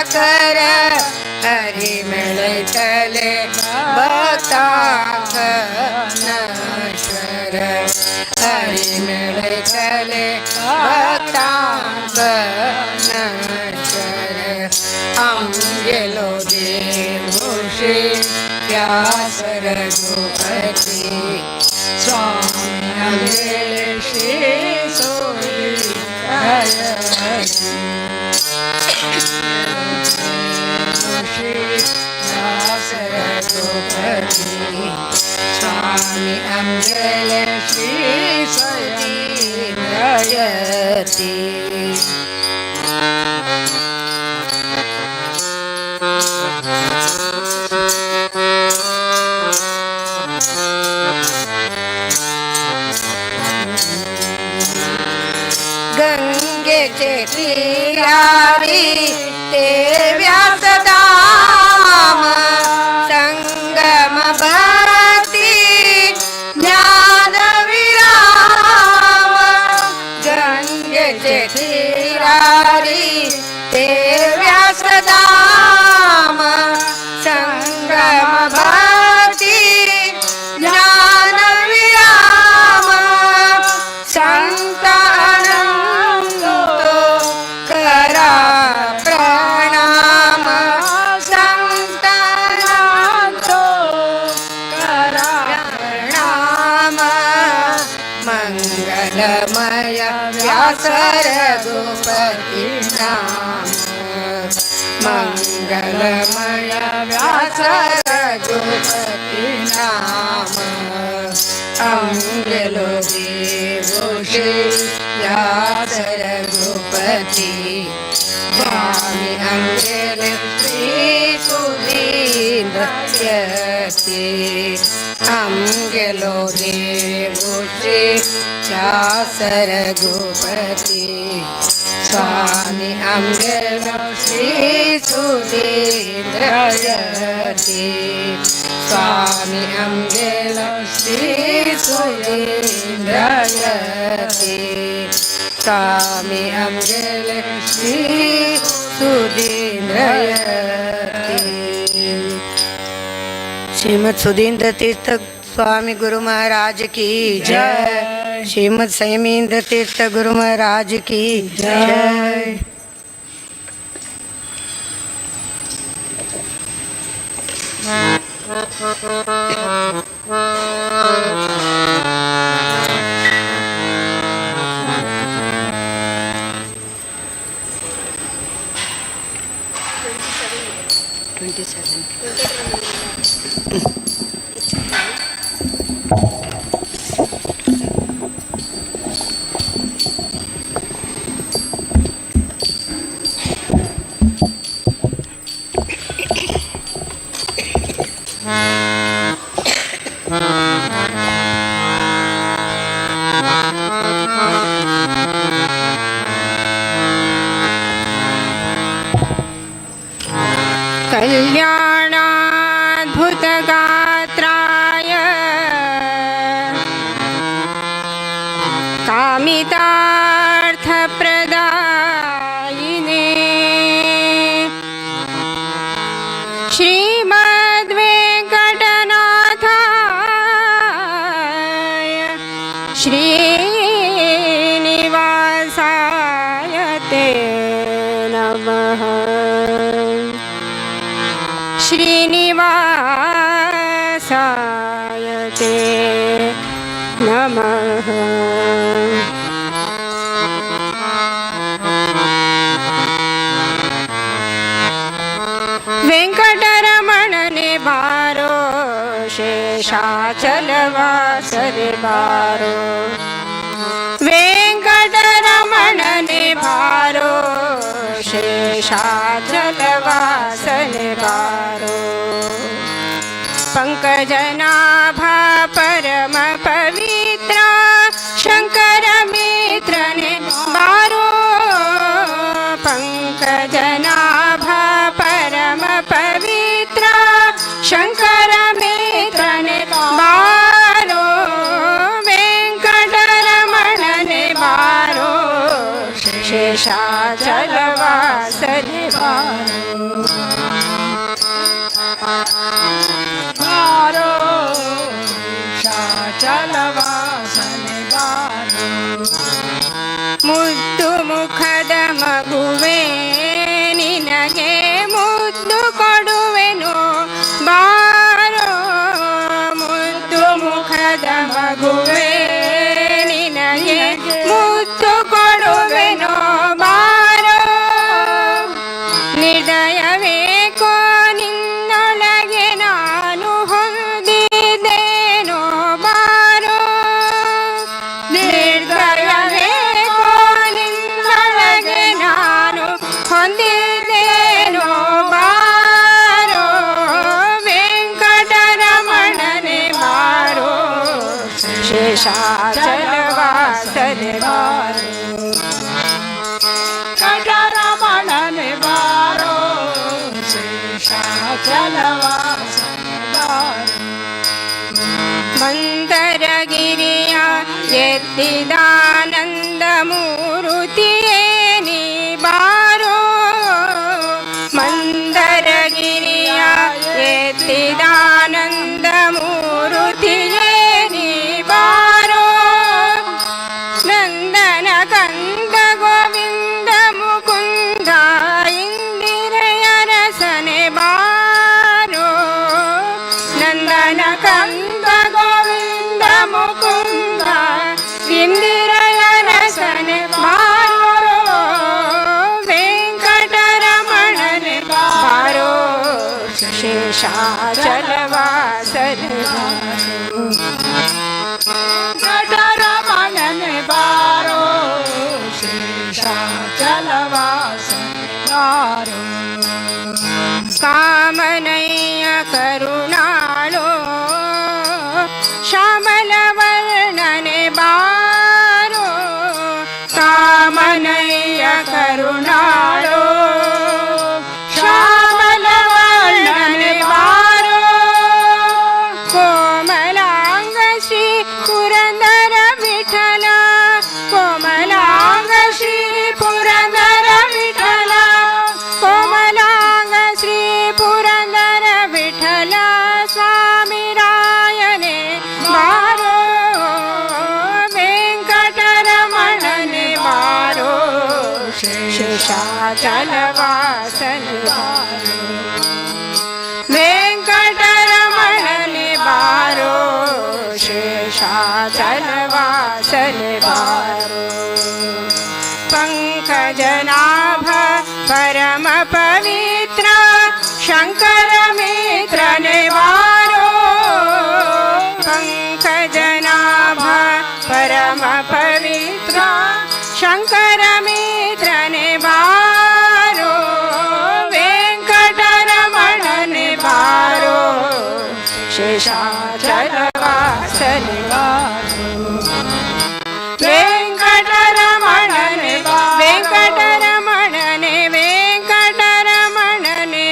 कर हरी मेळयतले भक्तांक नश्वर हरी मेळयतले भक्तांक नश्वर आमगेलो देव श्री व्यास रघुपती स्वामी आमगेले श्री सुधींद्र श्री व्यास रघुपती स्वामी आमगेले श्री सुधींद्र यती. गंगेचे तीरारी ते व्यासधाम संगम भक्ती ज्ञान विराम. गंगेचे तीरारी ते व्यासधाम संगम भक्ती ज्ञान विराम. संत अनंतो करा प्रणाम. संत अनंतो करा प्रणाम. मंगलमय व्यास रघुपती नाम. मंगलमय व्यास रघुपती नाम. आमगेलो देव श्री व्यास रघुपती स्वामी आमगेले श्री सुधींद्र यती. आमगेलो देव श्री व्यास रघुपती स्वामी आमगेलो श्री सुधींद्र यती. स्वामी आमगेलो श्री सुधींद्र यती. स्वामी आमगेले श्री सुधींद्र यती. श्रीमद सुधींद्र तीर्थ स्वामी गुरु महाराज की जय. श्रीमद संयमींद्र तीर्थ गुरु महाराज की जय. 27. कल्याणाद्भुतगात्राय कामितार्थप्रदायिने श्रीमद्वेङ्कटनाथाय श्रीनिवासाय ते नमः. श्रीनिवासाय ते नमः. वेंकटरमणने बारो शेषाचलवासने बारो. वेंकटरमणने बारो शेषाचलवासने बारो. पंकजनाभा परम पवित्रा शंकर मित्रने बारो. पंकजनाभा परम पवित्रा शंकर मित्रने बारो. वेंकटरमणने बारो शेषाचलवासने बारो. ಬಾರೋ ಬಾರೋ ಶೇಷಾಚಲವಾಸನೆ ಬಾರೋ. ಮುದ್ದು ಮುಖದ ಮಗುವೆ ನಿನಗೆ ಮುದ್ದು ಕೊಡುವೆನು ಬಾರೋ. ಮುದ್ದು ಮುಖದ ಮಗುವೆ ನಿನಗೆ ಮುದ್ದು ಕೊಡುವೆನು ಬಾರೋ. ನಿರ್ದಯವೇಕೋ ನಿನ್ನೊಳಗೆ ನಾನು ಹೊಂದಿದ್ದೇನೋ ಬಾರೋ. ನಿರ್ದಯವೇಕೋ ನಿನ್ನೊಳಗೆ ನಾನು ಹೊಂದಿದ್ದೇನೋ ಬಾರೋ. ವೆಂಕಟರಮಣನೆ ಬಾರೋ, ಶೇಷಾಚಲವಾಸನೆ ಬಾರೋ. ವೆಂಕಟರಮಣನೆ ಬಾರೋ ಶೇಷಾಚಲವಾಸನೆ ಬಾರೋ. ಮಂದರಗಿರಿಯ ಎತ್ತಿದಾನಂದ ಮೂರುತಿಯೇ ನೀ ಬಾರೋ. ಮಂದರಗಿರಿಯ ಎತ್ತಿದಾನಂದ ಮೂರುತಿಯೇ ನೀ ಬಾರೋ. ನಂದನ ಕಂದ ಗೋವಿಂದ ಮುಕುಂದ ಇಂದಿರೆಯ ರಸನೆ ಬಾರೋ. ನಂದನ ಕಂದ ಗೋವಿಂದ ಮುಕುಂದ ಇಂದಿರೆಯ ರಸನೆ ಬಾರೋ. ವೆಂಕಟರಮಣನೆ ಬಾರೋ, ಶೇಷಾಚಲವಾಸನೆ ಬಾರೋ. ವೆಂಕಟರಮಣನೆ ಬಾರೋ ಶೇಷಾಚಲವಾಸನೆ ಬಾರೋ. ಕಾಮನಯ್ಯ ಕರುಣಾಳೋ ಶ್ಯಾಮಲ ವರ್ಣನೆ ಬಾರೋ. ಕಾಮನಯ್ಯ ಕರುಣಾಳೋ ಶ್ಯಾಮಲ ವರ್ಣನೆ ಬಾರೋ. ಕೋಮಲಾಂಗ ಶ್ರೀ ಪುರಂದರ ವಿಠಲ, ಕೋಮಲಾಂಗ ಶ್ರೀ ಪುರಂದರ ವಿಠಲ, ಕೋಮಲಾಂಗ ಶ್ರೀ ಪುರಂದರ ವಿಠಲ ಸ್ವಾಮಿ ರಾಯನೆ ಬಾರೋ. ವೆಂಕಟರಮಣನೆ ಬಾರೋ, ಶೇಷಾಚಲವಾಸನೆ ಬಾರೋ. ವೆಂಕಟರಮಣನೆ ಬಾರೋ, ಶೇಷಾಚಲವಾಸನೆ ಬಾರೋ. ಪಂಕಜನಾಭ ಪರಮ ಪವಿತ್ರ ಶಂಕರ ಮಿತ್ರನೆ ಬಾರೋ. ಪಂಕಜನಾಭ ಪರಮ ಪವಿತ್ರ ಶಂಕರ ಮಿತ್ರನೆ ಬಾರೋ. ವೆಂಕಟರಮಣನೆ ಬಾರೋ, ಶೇಷಾಚಲವಾಸನೆ ಬಾರೋ. ವೆಂಕಟರಮಣನೆ ವೆಂಕಟರಮಣನೆ ವೆಂಕಟರಮಣನೆ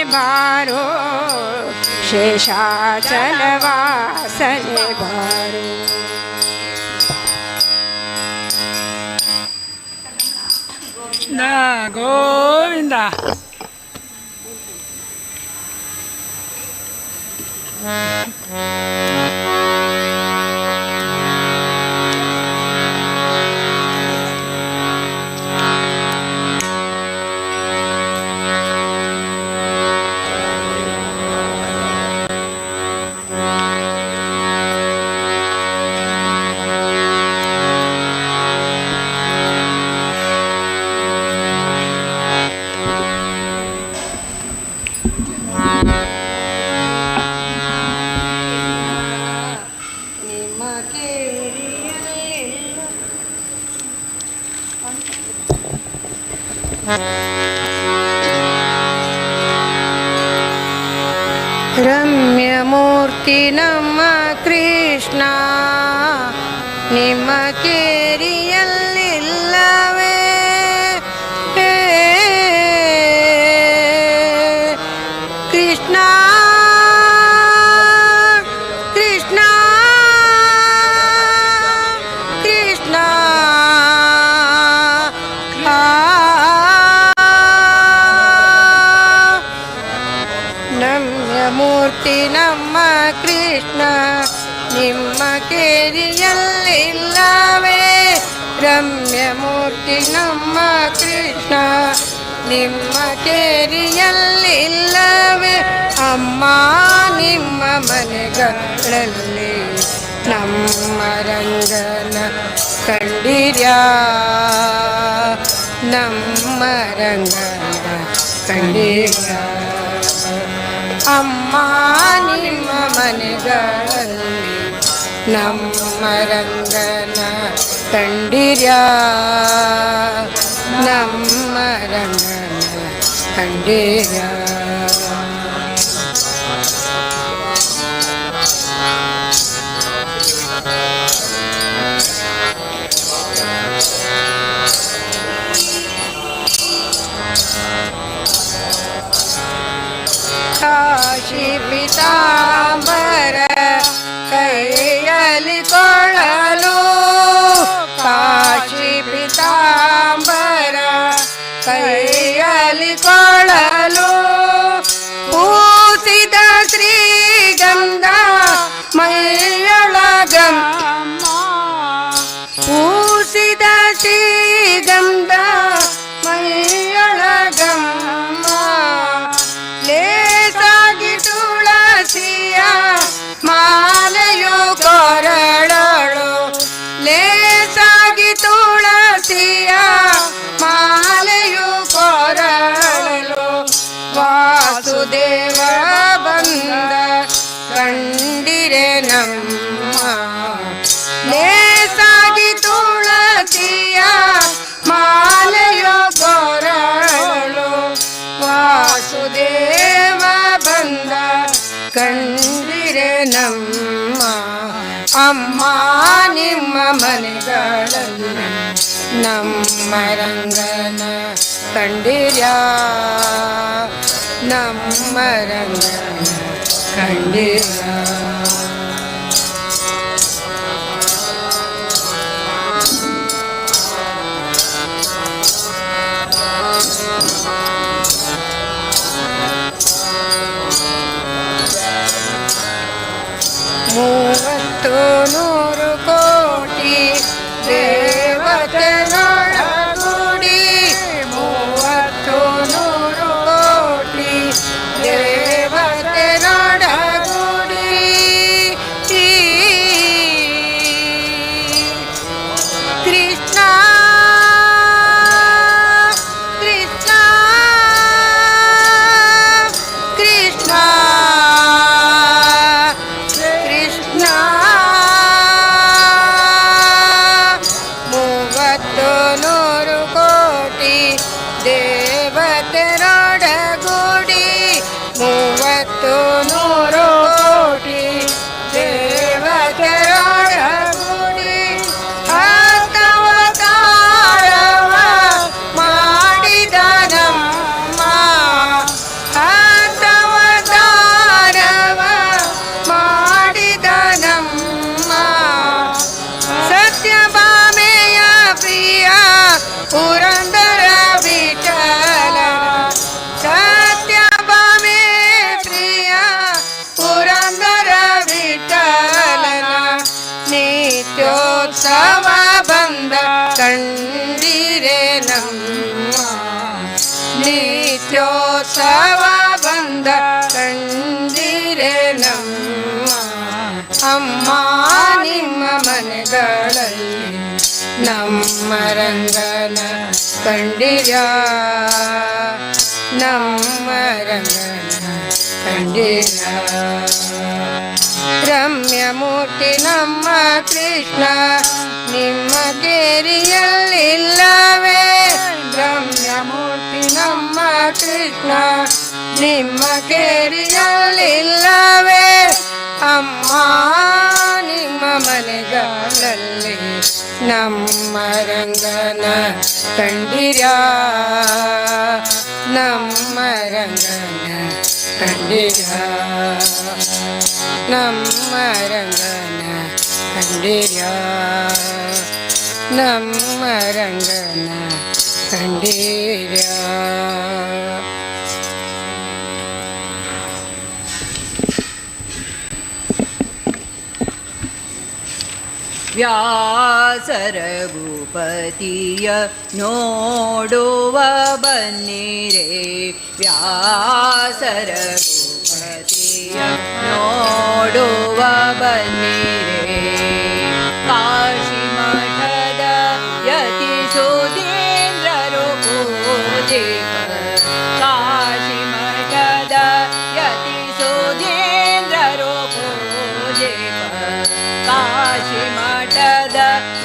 ಬಾರೋ, ಶೇಷಾಚಲವಾಸನೆ ಬಾರೋ. ಗೋವಿಂದ. ನಿಮ್ಮ ಕೇರಿಯಲ್ಲಿಲ್ಲ. ರಮ್ಯಮೂರ್ತಿ ನಮ್ಮ ಕೃಷ್ಣ ನಿಮ್ಮ ಕೇರಿಯಲ್ಲಿಲ್ಲವೇ? ಕೃಷ್ಣ ಕೃಷ್ಣ ಕೃಷ್ಣ ಆ. ರಮ್ಯಮೂರ್ತಿ ನಮ್ಮ ಕೃಷ್ಣ ನಿಮ್ಮ ಕೇರಿಯಲ್ಲಿಲ್ಲವೇ. ರಮ್ಯಮೂರ್ತಿ ನಮ್ಮ ಕೃಷ್ಣ ನಿಮ್ಮ ಕೇರಿಯಲ್ಲಿಲ್ಲವೇ. ಅಮ್ಮ ನಿಮ್ಮ ಮನೆಗಳಲ್ಲಿ ನಮ್ಮ ರಂಗನ ಕಂಡಿರ್ಯಾ, ನಮ್ಮ ರಂಗನ ಕಂಡಿರ್ಯಾ. ಅಮ್ಮ ನಿಮ್ಮ ಮನೆಗಳಲ್ಲಿ ನಮ್ಮ ರಂಗನ ಕಂಡಿರ್ಯಾ, ನಮ್ಮ ರಂಗನ ಕಂಡಿರ್ಯಾ. ಕಾಶಿ ಪಿತಾಂಬರ ಕೈಯಲ್ಲಿ ಕೊಳ್ಳಲು, ಕಾಶಿ ಪಿತಾಂಬರ ಕೈಯಲ್ಲಿ ಕೊಳ್ಳಲು, ಪೂಸಿದ ಶ್ರೀಗಂಧ ಮೈಯೊಳಗಂ, ಪೂಸಿದ ಶ್ರೀಗಂಧ ಮೈಯೊಳಗಮ್ಮ. ಲೇಸಾಗಿ ತುಳಸಿಯ ಮಾಲೆಯು ಕೊರಳಳು, ಲೇಸಾಗಿ ತುಳಸಿಯ ಮಾಲೆಯು ಕೊರಳಲು, ವಾಸುದೇವ ಬಂದ ಕಂಡಿರೆ ನಮ್ಮ. ಲೇಸಾಗಿ ತುಳಸಿಯ ಮಾಲೆಯು ಕೊರಳಲು, ವಾಸುದೇವ ಬಂದ ಕಂಡಿರೆ ನಮ್ಮ. ಅಮ್ಮ ನಿಮ್ಮ ಮನೆಗಳಲ್ಲಿ ನಮ್ಮ ರಂಗನ ಕಂಡಿರ್ಯಾ, ನಮ್ಮ ರಂಗನ ಕಂಡಿರ್ಯಾ. 30 ಕೋಟಿ ದೇವತೆಗಳ ಗುಡಿ, 30 ಕೋಟಿ ದೇವತೆಗಳ ಗುಡಿ. ಕೃಷ್ಣ ಕೃಷ್ಣ ಕೃಷ್ಣ ಕೃಷ್ಣ. 30 ಕೋಟಿ ದೇವತೆರೊಡಗೂಡಿ, 30 ಕೋಟಿ ದೇವತೆರೊಡಗೂಡಿ, ಹತ್ತವತಾರವ ಮಾಡಿದ ನಮ್ಮ, ಹತ್ತವತಾರವ ಮಾಡಿದ ನಮ್ಮ. ಸತ್ಯಭಾಮೆಯ ಪ್ರಿಯ ಪುರಂದರ ವಿಠಲ, ಸತ್ಯಭಾಮೆ ಪ್ರಿಯ ಪುರಂದರ ವಿಠಲನ ನಿತ್ಯೋತ್ಸವ ಬಂದ ಕಂಡಿರೆ ನಮ್ಮ, ನಿತ್ಯೋತ್ಸವ ಬಂದ ಕಂಡಿರೆ ನಮ್ಮ. ಅಮ್ಮ ನಿಮ್ಮ ಮನೆಗಳಲ್ಲಿ ನಮ್ಮ ರಂಗನ ಕಂಡಿರ್ಯಾ, ನಮ್ಮ ರಂಗನ ಕಂಡಿರ್ಯಾ. ರಮ್ಯಮೂರ್ತಿ ನಮ್ಮ ಕೃಷ್ಣ ನಿಮ್ಮ ಕೇರಿಯಲ್ಲಿಲ್ಲವೇ. ರಮ್ಯಮೂರ್ತಿ ನಮ್ಮ ಕೃಷ್ಣ ನಿಮ್ಮ ಕೇರಿಯಲ್ಲಿಲ್ಲವೇ. ಅಮ್ಮ ನಿಮ್ಮ ಮನೆಗಳಲ್ಲಿ ನಮ್ಮ ರಂಗನ ಕಂಡಿರ್ಯಾ, ನಮ್ಮ ರಂಗನ ಕಂಡಿರ್ಯಾ, ನಮ್ಮ ರಂಗನ ಕಂಡಿರ್ಯಾ, ನಮ್ಮ ರಂಗನ ಕಂಡಿರ್ಯಾ. ವ್ಯಾಸ ರಘುಪತಿಯ ನೋಡುವ ಬನ್ನಿರೆ. ವ್ಯಾಸ ರಘುಪತಿಯ ನೋಡುವ ಬನ್ನಿರೆ. ಕಾಶಿ ಮಠದ ಯತಿ ಸುಧೀಂದ್ರರು ಪೂಜಿಪ. ಕಾಶಿ ಮಠದ ಯತಿ ಸುಧೀಂದ್ರರು ಪೂಜಿಪ. ಕಾಶಿ ಮಠದ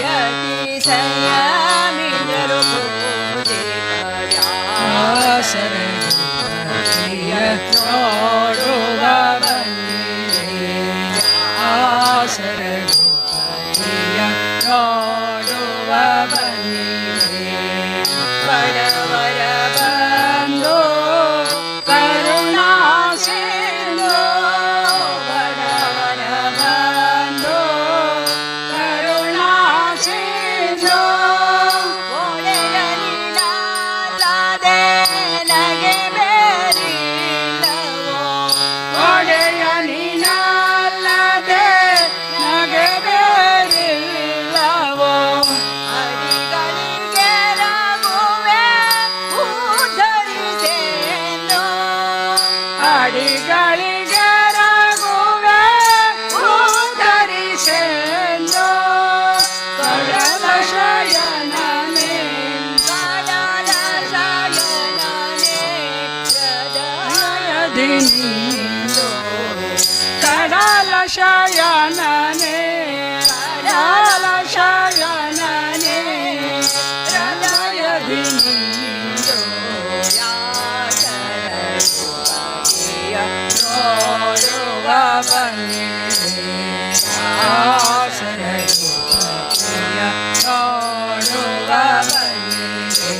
ಯತಿ ಸಂಯಮಿಂದ್ರರು ಪೂಜಿಪ. ವ್ಯಾಸ ರಘುಪತಿಯ ನೋಡುವ ಬನ್ನಿರೆ. ವ್ಯಾಸ ರಘುಪತಿಯ ನೋಡುವ ಬನ್ನಿರೆ. ಬಡವರ ಬಂಧು ಕರುಣಾ ಸಿಂಧು. ಬಡವರ ಬಂಧು ಕರುಣಾ ಸಿಂಧು. ಒಡೆಯ ನೀನಾದೆ ನಗೆ ಬೇರಿಲ್ಲವೋ. ಒಡೆಯ ನೀನಲ್ಲದೆ ನಗೆ ಬೇರಿಲ್ಲವೋ. ಅಡಿಗಳಿಗೆ ರಘುವೆ ಉದ್ಧರಿಸೆಂದು. ಅಡಿಗಳಿಗೆ ರಘುವೆ ಉದ್ಧರಿಸೆಂದು. ಕಡಲ ಶಯನನೇ. ಕಡಲ ಶಯನನೇ ಹೃದಯದಿ ಹೃದಯದಿ ಕಡಲ ಶಯನನೇ. ಕಡಲ ಶಯನನೇ ಹೃದಯದಿ ನಿಂದು. ವ್ಯಾಸ ರಘುಪತಿಯ ನೋಡುವ ಬನ್ನಿರೆ. ವ್ಯಾಸ ರಘುಪತಿಯ ನೋಡುವ ಬನ್ನಿರೆ.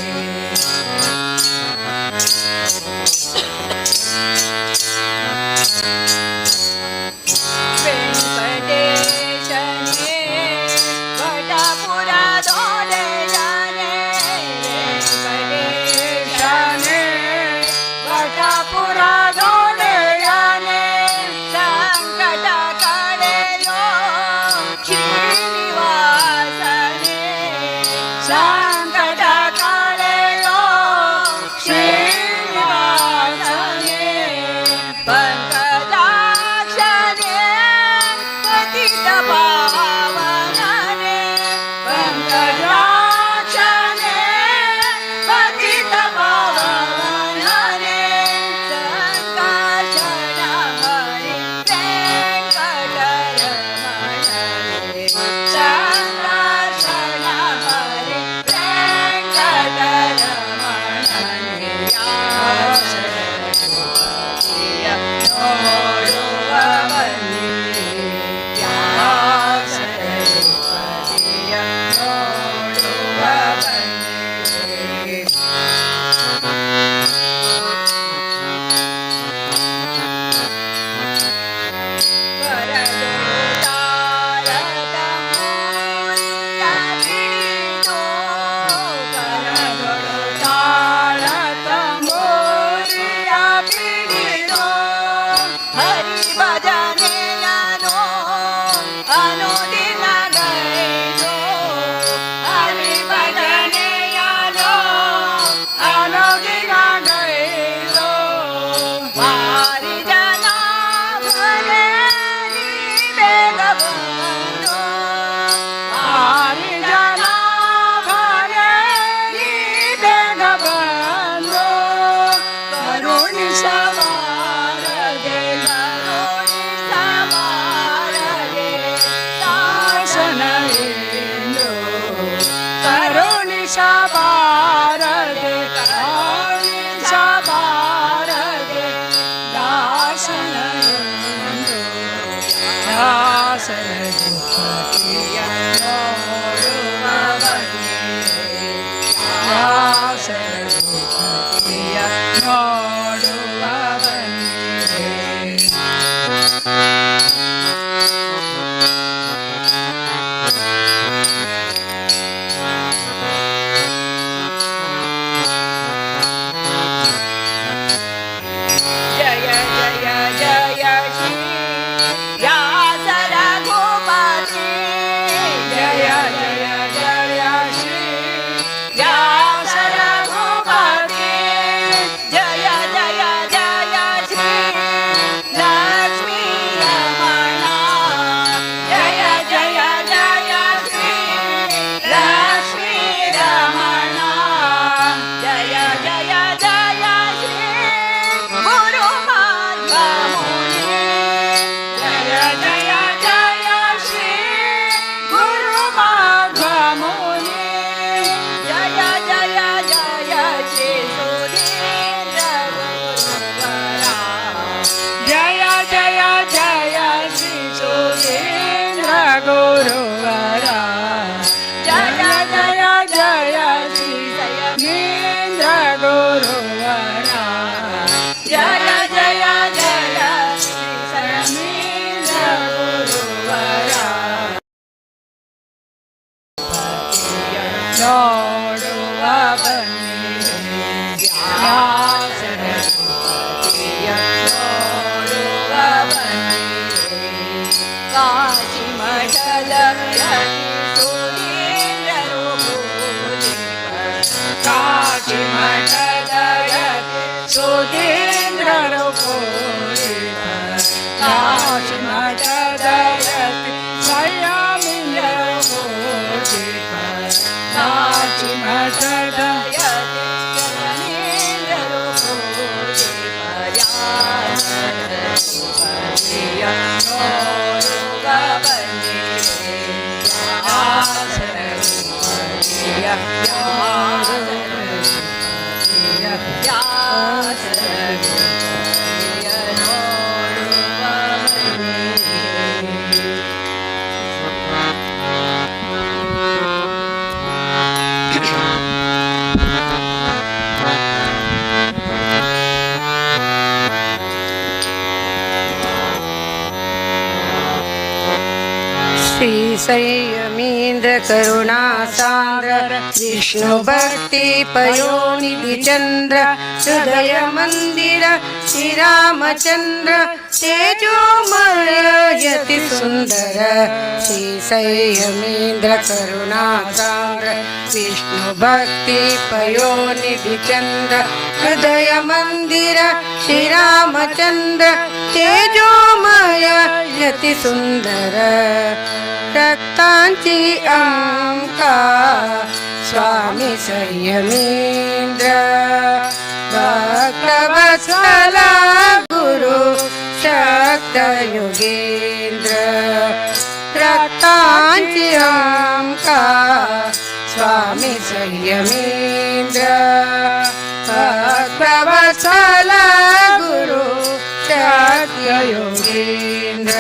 ವೆಂಕಟೇಶನೇ ವಟಪುರದೊಡೆಯನೇ. ವೆಂಕಟೇಶನೇ ಶನೇ ವಟಪುರದೊಡೆಯನೇ. ಸಂಕಟ ಕಳೆಯೋ ಶ್ರೀನಿವಾಸನೇ. ಸಂಕಟ ಕಳೆಯೋ ಶ್ರೀನಿವಾಸನೇ. ಪಂಕಜಾಕ್ಷನೇ ಪತಿತ ಪಾವನನೇ. ಪಂಕಜಾಕ್ಷನೇ ಪತಿತ ಪಾವನನೇ. ಸಂಕರ್ಷಣ ಹರಿ ವೆಂಕಟರಮಣನೇ. ಸಂಕರ್ಷಣ ಹರಿ ವೆಂಕಟರಮಣನೇ. ವ್ಯಾಸ ರಘುಪತಿಯ ನೋಡುವ ಬನ್ನಿರೆ. ವ್ಯಾಸ ರಘುಪತಿಯ ನೋಡುವ ಬನ್ನಿರೆ. ಕರದೊಳು ತಾಳದ ಮೂರಿಯ ಪಿಡಿದು. ಕರದೊಳು ತಾಳತ ಮೋರಿಯ ಪಿಡಿದು. ಹರಿ ಭಜನೆಯನು ಅನುದಿನ ಗೈದು. ಹರಿ ಭಜನೆಯನು ಅನುದಿನ ಗೈದು. ವಾರಿ ಜನಾಭನೆ ನೀ ಬೇಗ ಬಂದು. ವಾರಿ ಜನಾಭನೆ ನೀ ಬೇಗ ಬಂದು. ಕರುಣಿಸಬಾರದೆ. ಕರುಣಿಸಬಾರದೆ ದಾಸನ ಎಂದು. ಕರುಣಿಸಬಾರದೆ. ಕರುಣಿಸಬಾರದೆ ದಾಸನ ಎಂದು. ವ್ಯಾಸ ರಘುಪತಿಯ ನೋಡುವ ಬನ್ನಿರೆ. ವ್ಯಾಸ ರಘುಪತಿಯ ನೋಡುವ ಬನ್ನಿರೆ. ಜಯ ಜಯ ಜಯ ಶ್ರೀ ವ್ಯಾಸ ರಘುಪತಿ. पूजित दास दयति संयमीन्द्र पूजित दास दयति श्री संयमीन्द्र करुणा सान्द्र विष्णु भक्ति पयोनिधि चन्द्र हृदय मन्दिर श्रीरामचन्द्र तेजोमय यति सुन्दर। श्री संयमीन्द्र करुणा सान्द्र विष्णु भक्ति पयोनिधि चन्द्र हृदय मन्दिर श्रीरामचन्द्र तेजोमय यति सुन्दर। रक्तांची अंका स्वामी संयमींद्र भक्तवत्सला गुरु शक्त योगेंद्र। रक्तांची अंका स्वामी संयमींद्र भक्तवत्सला गुरु शक्त योगेंद्र।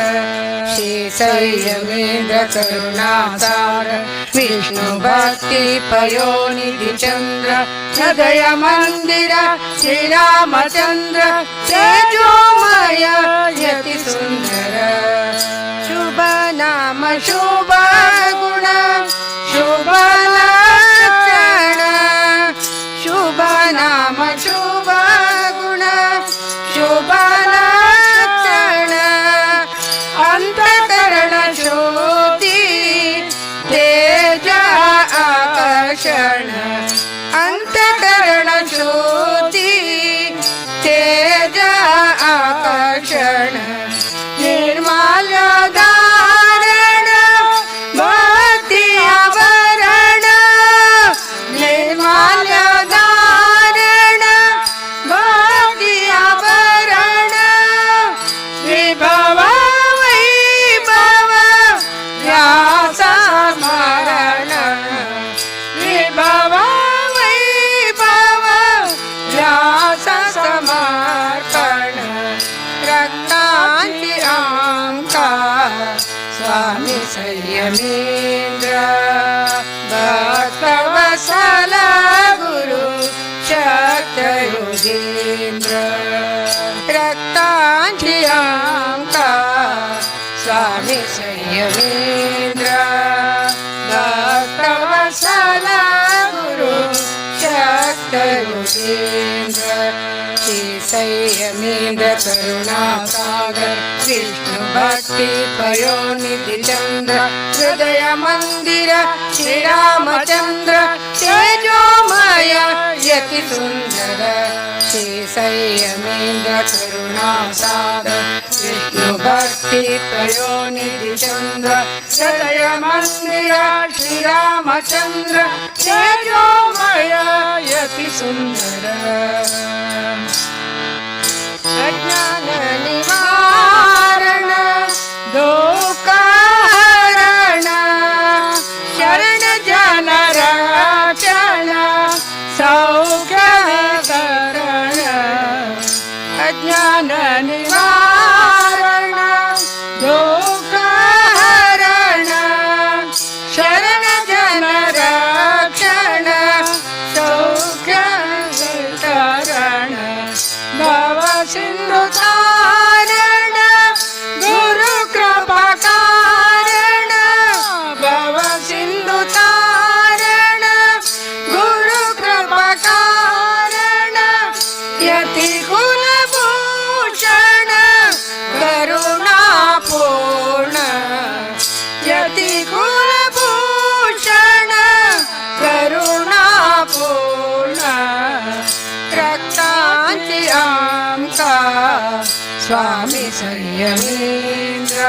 श्री संयमींद्र करुणासार विष्णु भक्ति पयोनिधि चंद्र हृदय मंदिर श्रीरामचंद्र तेजोमय यति सुंदर। शुभ नाम शुभ गुण शुभ लक्षण शुभ नाम शुभ गुण शुभ लक्षण अंतकरण ज्योती तेज आकर्षण अंतकरण ज्योती तेज आकर्षण निर्माल्य धारण भक्ती आवरण निर्माल्य धारण भक्ती आवरण विभव वैभव व्यास स्मरण विभव वैभव व्यास समर्पण। रक्तांची अंका स्वामी संयमींद्र भक्तवत्सला गुरु शक्त योगेंद्र। रक्तांची अंका स्वामी संयमींद्र भक्तवत्सला गुरु शक्त योगेंद्र। श्री संयमींद्र करुणा सागर विष्णु भक्ति पयोनिधि चंद्र हृदय मंदिर श्रीरामचंद्र तेजोमय यति सुंदर। श्री संयमींद्र करुणा सागर विष्णु भक्ति पयोनिधि चंद्र हृदय मंदिर श्रीरामचंद्र तेजोमय यति सुंदर। अज्ञान निवारण दुःखहरण शरण जन रक्षण सौख्य वितरण। अज्ञान निवारण दुःखहरण शरण जन रक्षण सौख्य वितरण। भव सिंधु तारण गुरु कृपा कारण भव सिंधु तारण गुरु कृपा कारण यति कुलभूषण संयमेंद्र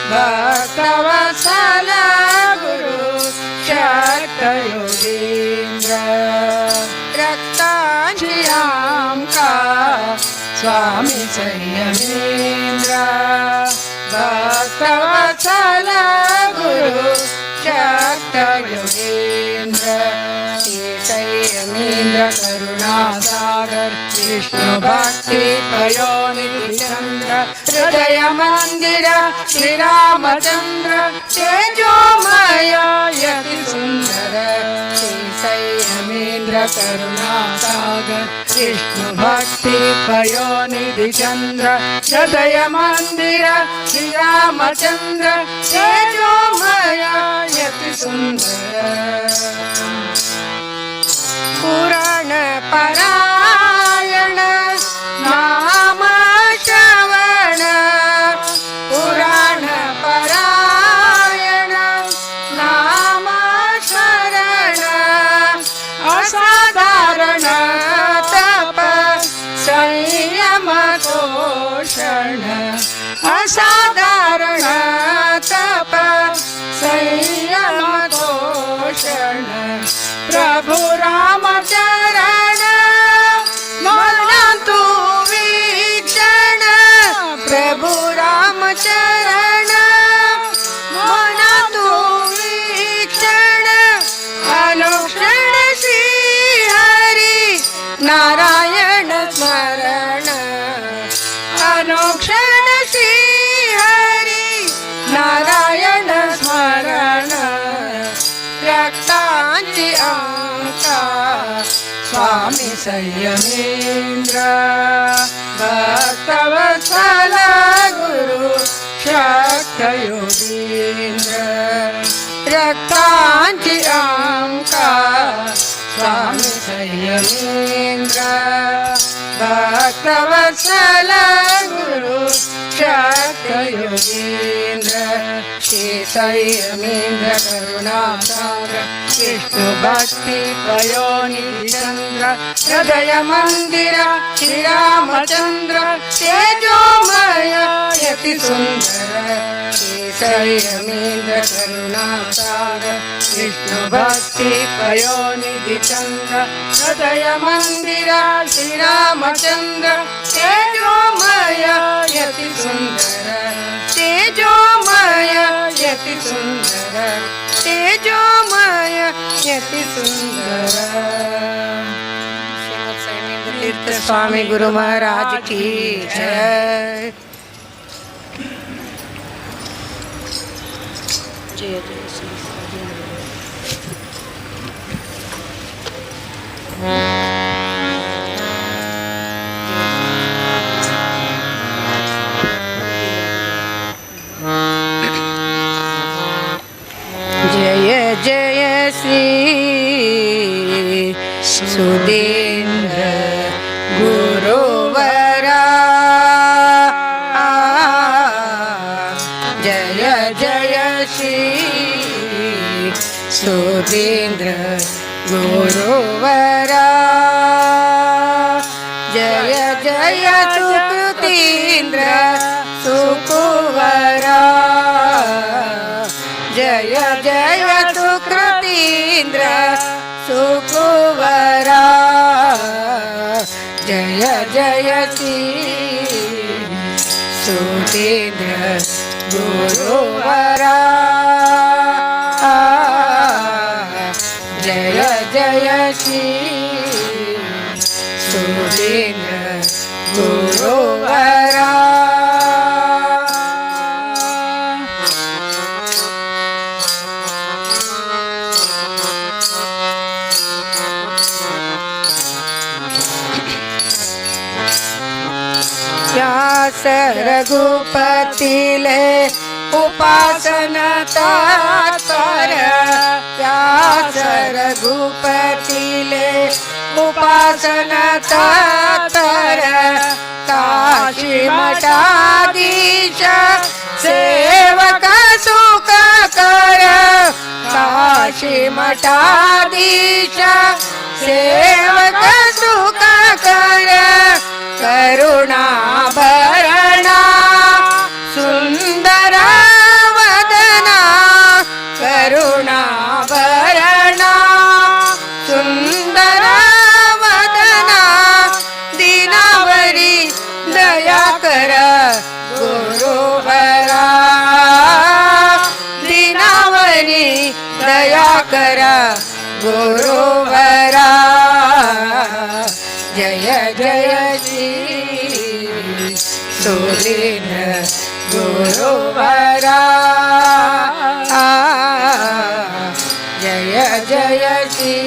भक्तवत्सल गुरु शक्त योगींद्र रक्तांची आमका स्वामी संयमेंद्र भक्तवत्सल गुरु शक्त योगींद्र श्री संयमेंद्र इंद्र करुणा सागर विष्णु भक्ति पयोनिधि चंद्र हृदय मंदिर श्री रामचंद्र तेजोमय यति सुंदर। श्री संयमेंद्र इंद्र करुणा सागर विष्णु भक्ति पयोनिधि चंद्र हृदय मंदिर श्री रामचंद्र तेजोमय यति सुंदर। पुराण परायण नाम श्रवण पुराण परायण नाम शरण असाधारण तप संयम तोषण असाधारण तप संयम तोषण प्रभु राम चरण मना तू वीक्षण प्रभु राम चरण मना तू वीक्षण अनुक्षण श्री हरी नारायण स्मरण अनुक्षण श्री हरी नारायण स्मरण रक्तांची अंका स्वामी संयमेंद्र भक्तवत्सल गुरु शक्त योगींद्र रक्तांची अंका स्वामी संयमेंद्र भक्तवत्सल गुरु शक्त योगींद्र श्री संयमेंद्र करुणा सागर विष्णु भक्ति पयोनिधि चंद्र हृदय मंदिर श्री रामचंद्र तेजोमय यति सुंदर। श्री संयमेंद्र करुणा सागर विष्णु भक्ति पयोनिधि चंद्र हृदय मंदिर श्री रामचंद्र तेजोमय यति सुंदर। तेजोमय यति सुंदर। तेजोमय यति सुंदर। सुंदर। श्रीमद संयमेंद्र तीर्थ स्वामी गुरु महाराज की जय। जय जय श्री संयमेंद्र। जय जय श्री सुधींद्र गुरुवरा जय जय श्री सुधींद्र गुरुवरा जय जय सुकृतींद्र सुकुवरा जय जय सुकृतींद्र सुकुवरा जय जय श्री सुधींद्र गुरुवरा जय जय श्री सुधींद्र गुरुवरा। व्यास रघुपतिले उपासन तत्पर व्यास रघुपतिले उपासन तत्पर काशी मठाधीश सेवक सुख कर काशी मठाधीश सेवक सुख कर करुणा भरणा। करा गुरुवरा, दीनावरी दया करा गुरुवरा। जय जय श्री सुरेंद्र गुरुवरा, जय जय श्री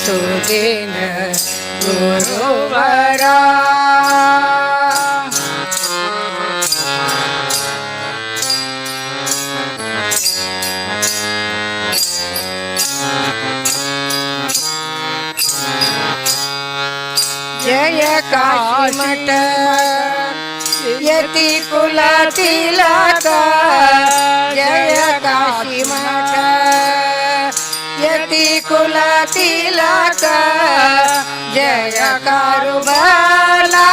सुरेंद्र गुरुवरा। जय काशीमठ यती कुलातिलक, जय काशीमठ यती कुलातिलक, जय कारुबला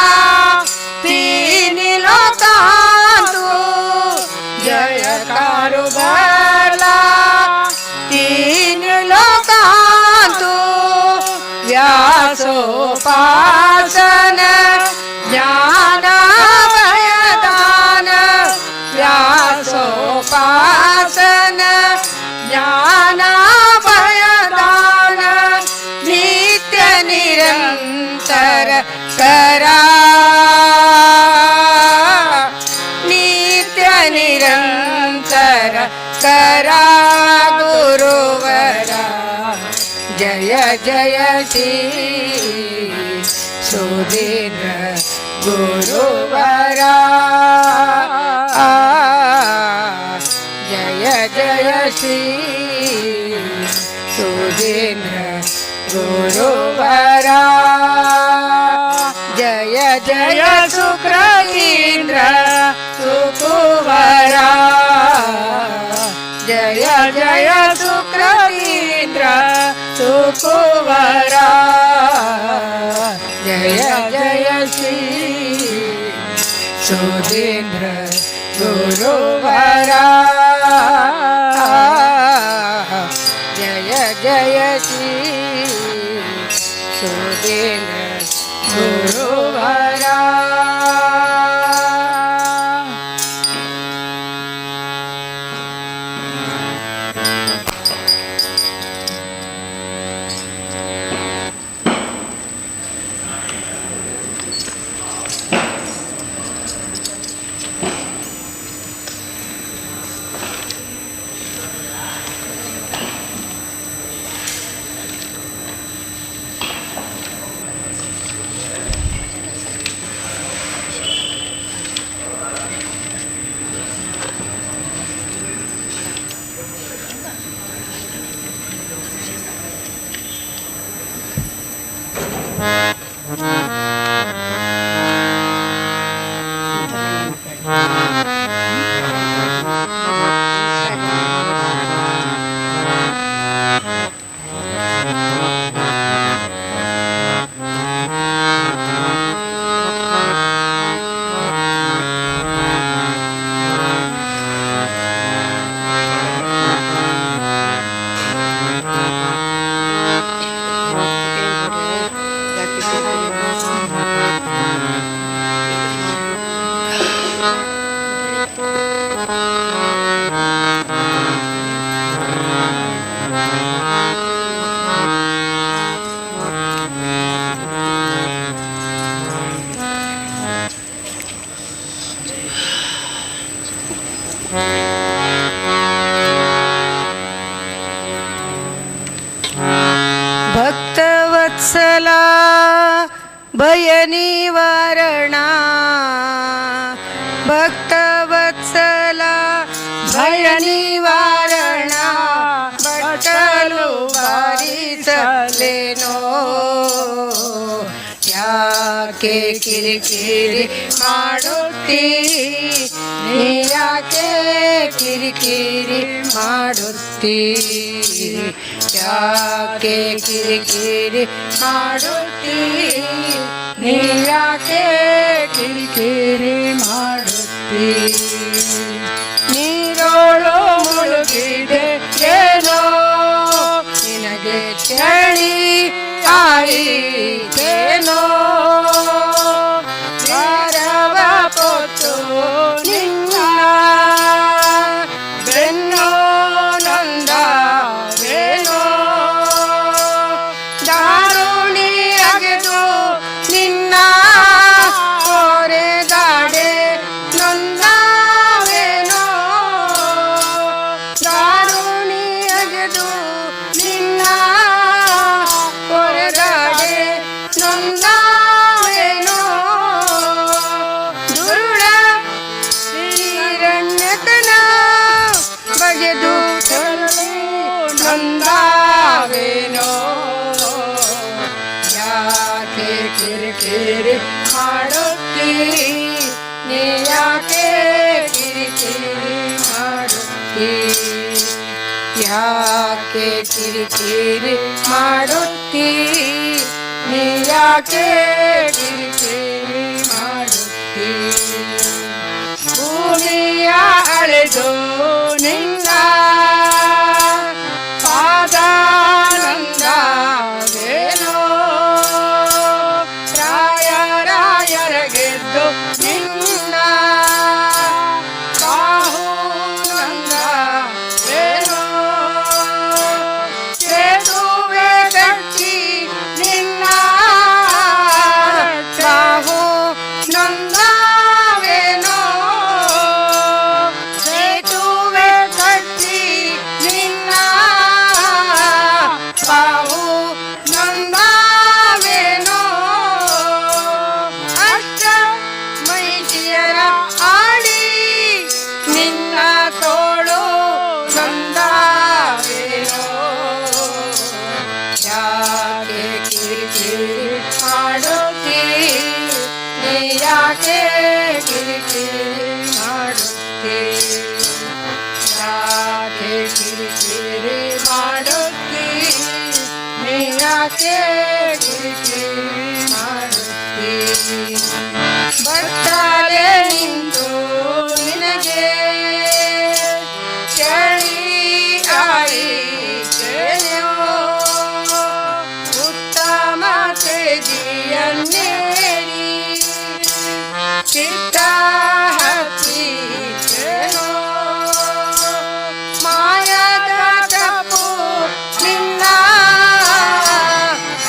तीन लोकांतु, जय कारुबला तीन लोकांतु, व्यासोपासन ज्ञान भयदान, व्यासोपासन ज्ञान भयदान, नित्य निरंतर करा, नित्य निरंतर करा गुरुवरा। जय जय श्री सुरेंद्र गुरुवरा, जय जय श्री सुरेंद्र गुरुवरा। जय जय सुकृतींद्र सुकुवरा, जय जय सुकृतींद्र सुकुवरा, जय जय श्री सुरेंद्र गुरुवरा, जय जय श्री सुरेंद्र गुरुवरा। भक्तवत्सला भयनिवारणा, भक्तवत्सला भयनिवारणा, बटलु बारिसलेनो, ಯಾಕೆ ಕಿರಿಕಿರಿ ಮಾಡುತ್ತೀ, ನೀ ಯಾಕೆ ಕಿರಿಕಿರಿ ಮಾಡುತ್ತೀ, ಯಾಕೆ ಕಿರಿಕಿರಿ ಮಾಡುತ್ತೀ, ನೀ ಯಾಕೆ ಕಿರಿಕಿರಿ ಮಾಡುತ್ತೀ? ನೀರೋಳು ಮುಳುಗಿದೆ ಏನೋ, ನಿನಗೆ ಚಳಿ ಆಯಿತೇನೋ? ಮಾಡುತ್ತೀ, ನೀಯಾಕೆ ಕಿರಿಕಿರಿ ಮಾಡುತ್ತೀ, ಯಾಕೆ ಕಿರಿಕಿರಿ ಮಾಡುತ್ತೀ, ನೀಯಾಕೆ ಕಿರಿಕಿರಿ ಮಾಡುತ್ತೀ. ಭೂಮಿಯ ಅಳೆದು ನಿನ್ನ ಪಾದಾನಂದವೇನೋ, ರಾಯ ರಾಯರ ಗೆದ್ದು ನಿನ್ನ ಬಾಹು ನಂದವೇನೋ, ಸೇತುವೆ ಕಟ್ಟಿ ನಿನ್ನ ಬಾಹು ನಂದವೇನೋ, ಸೇತುವೆ ಕಟ್ಟಿ ನಿನ್ನ ಬಾಹು ನಂದವೇನೋ, ಅಷ್ಟ ಮಹಿಷಿಯರ ಆಡಿ ನಿನ್ನ ತೋಳು ನಂದವೇನೋ, ಯಾಕೆ ಕಿರಿಕಿರಿ ಮಾಡುತ್ತೀ, ನೀ ಯಾಕೆ ಕಿರಿಕಿರಿ ಮಾಡುತ್ತೀ, ಯಾಕೆ ಕಿರಿಕಿರಿ ಮಾಡುತ್ತೀ, ನೀ ಯಾಕೆ ಕಿರಿಕಿರಿ ಮಾಡುತ್ತೀ. ಬತ್ತಲೆ ನಿಂತು ನಿನಗೆ ಚಳಿ ಆಯಿತೇನೋ, ಉತ್ತಮ ತೇಜಿಯನ್ನೇರಿ ಚಿತ್ತ ಹತ್ತಿತೇನೋ, ಮಾಯದ ತಪ್ಪು ನಿನ್ನ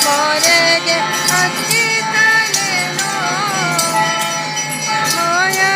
ಮೊರೆಗೆ ಹತ್ತಿತನೇನೋ, ಮಾಯದ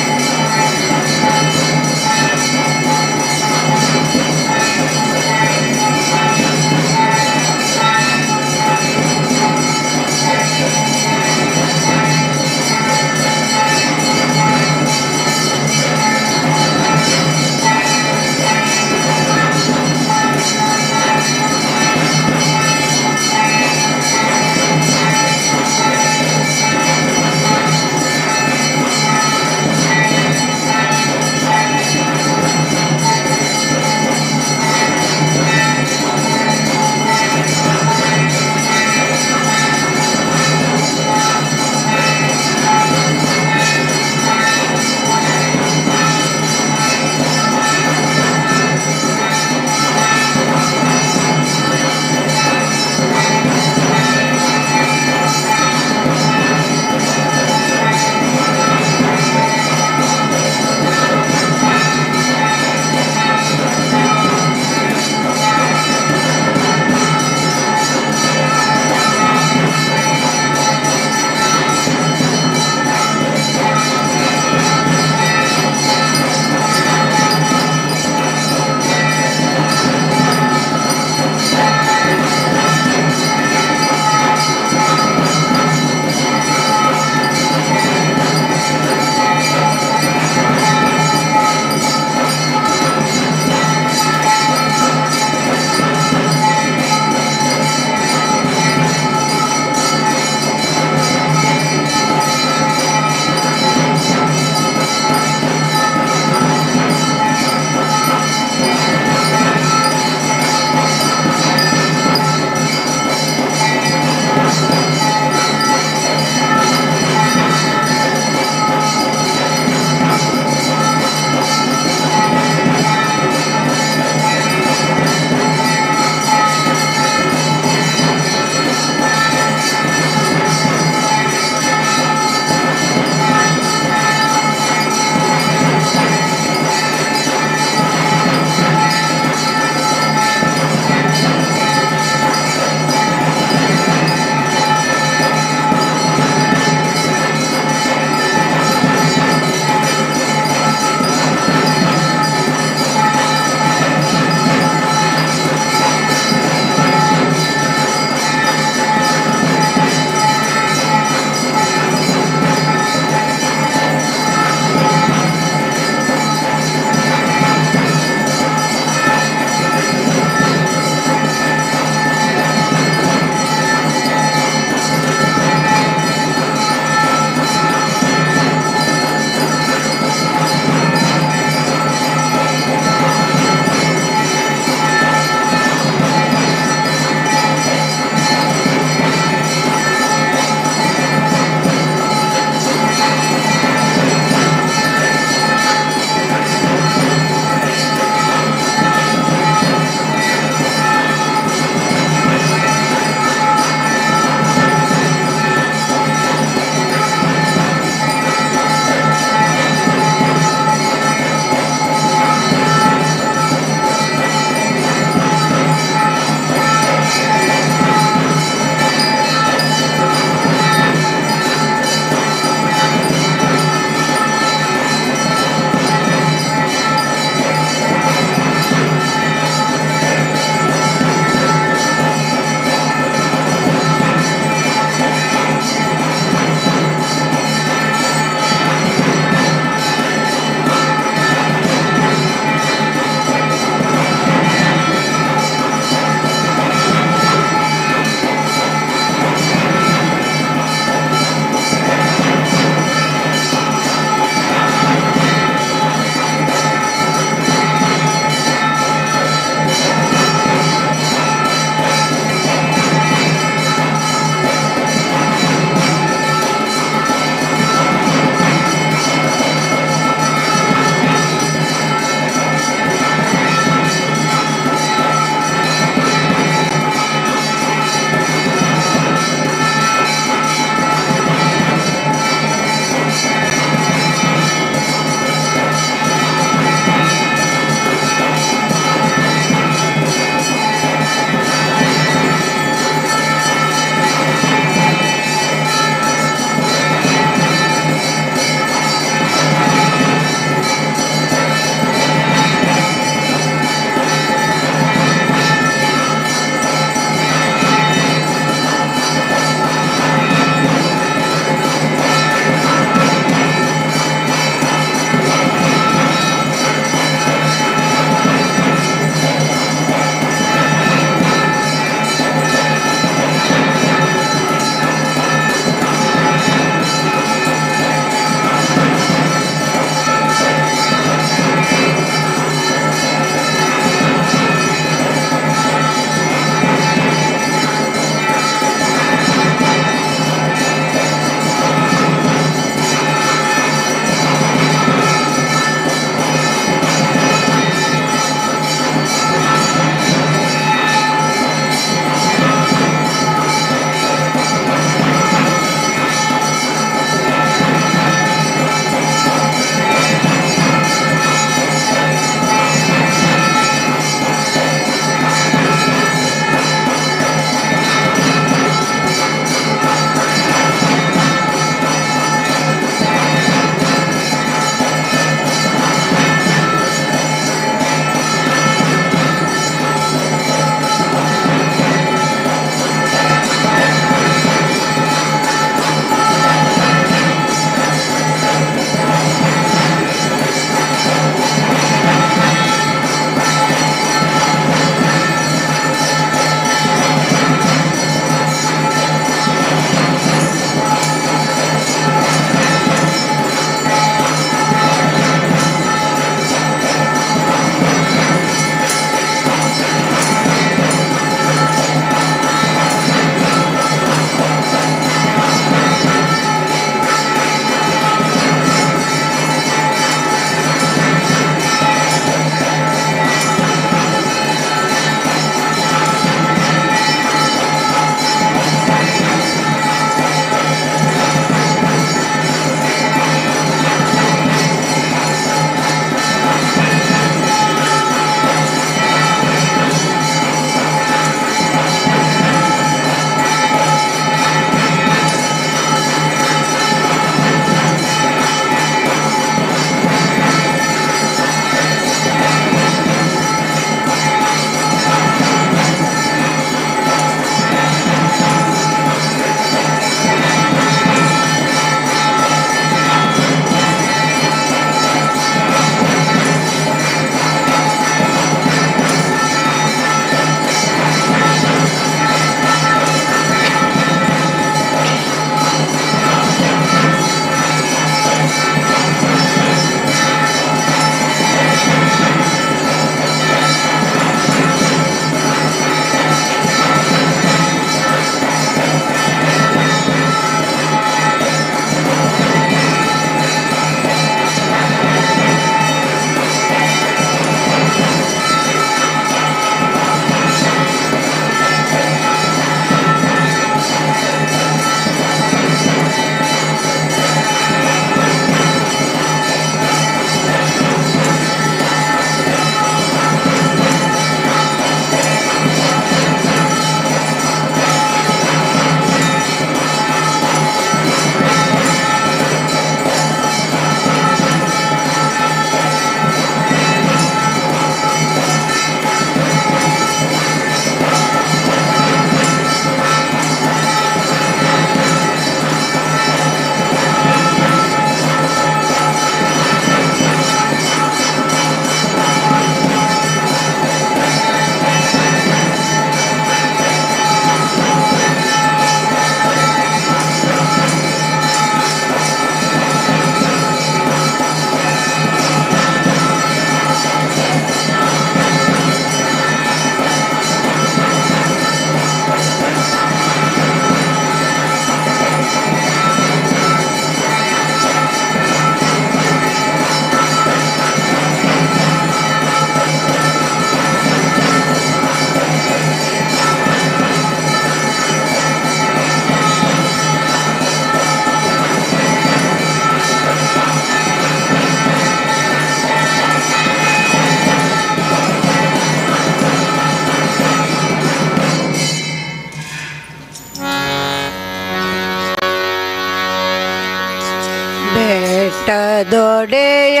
ಬೆಟ್ಟದೊಡೆಯ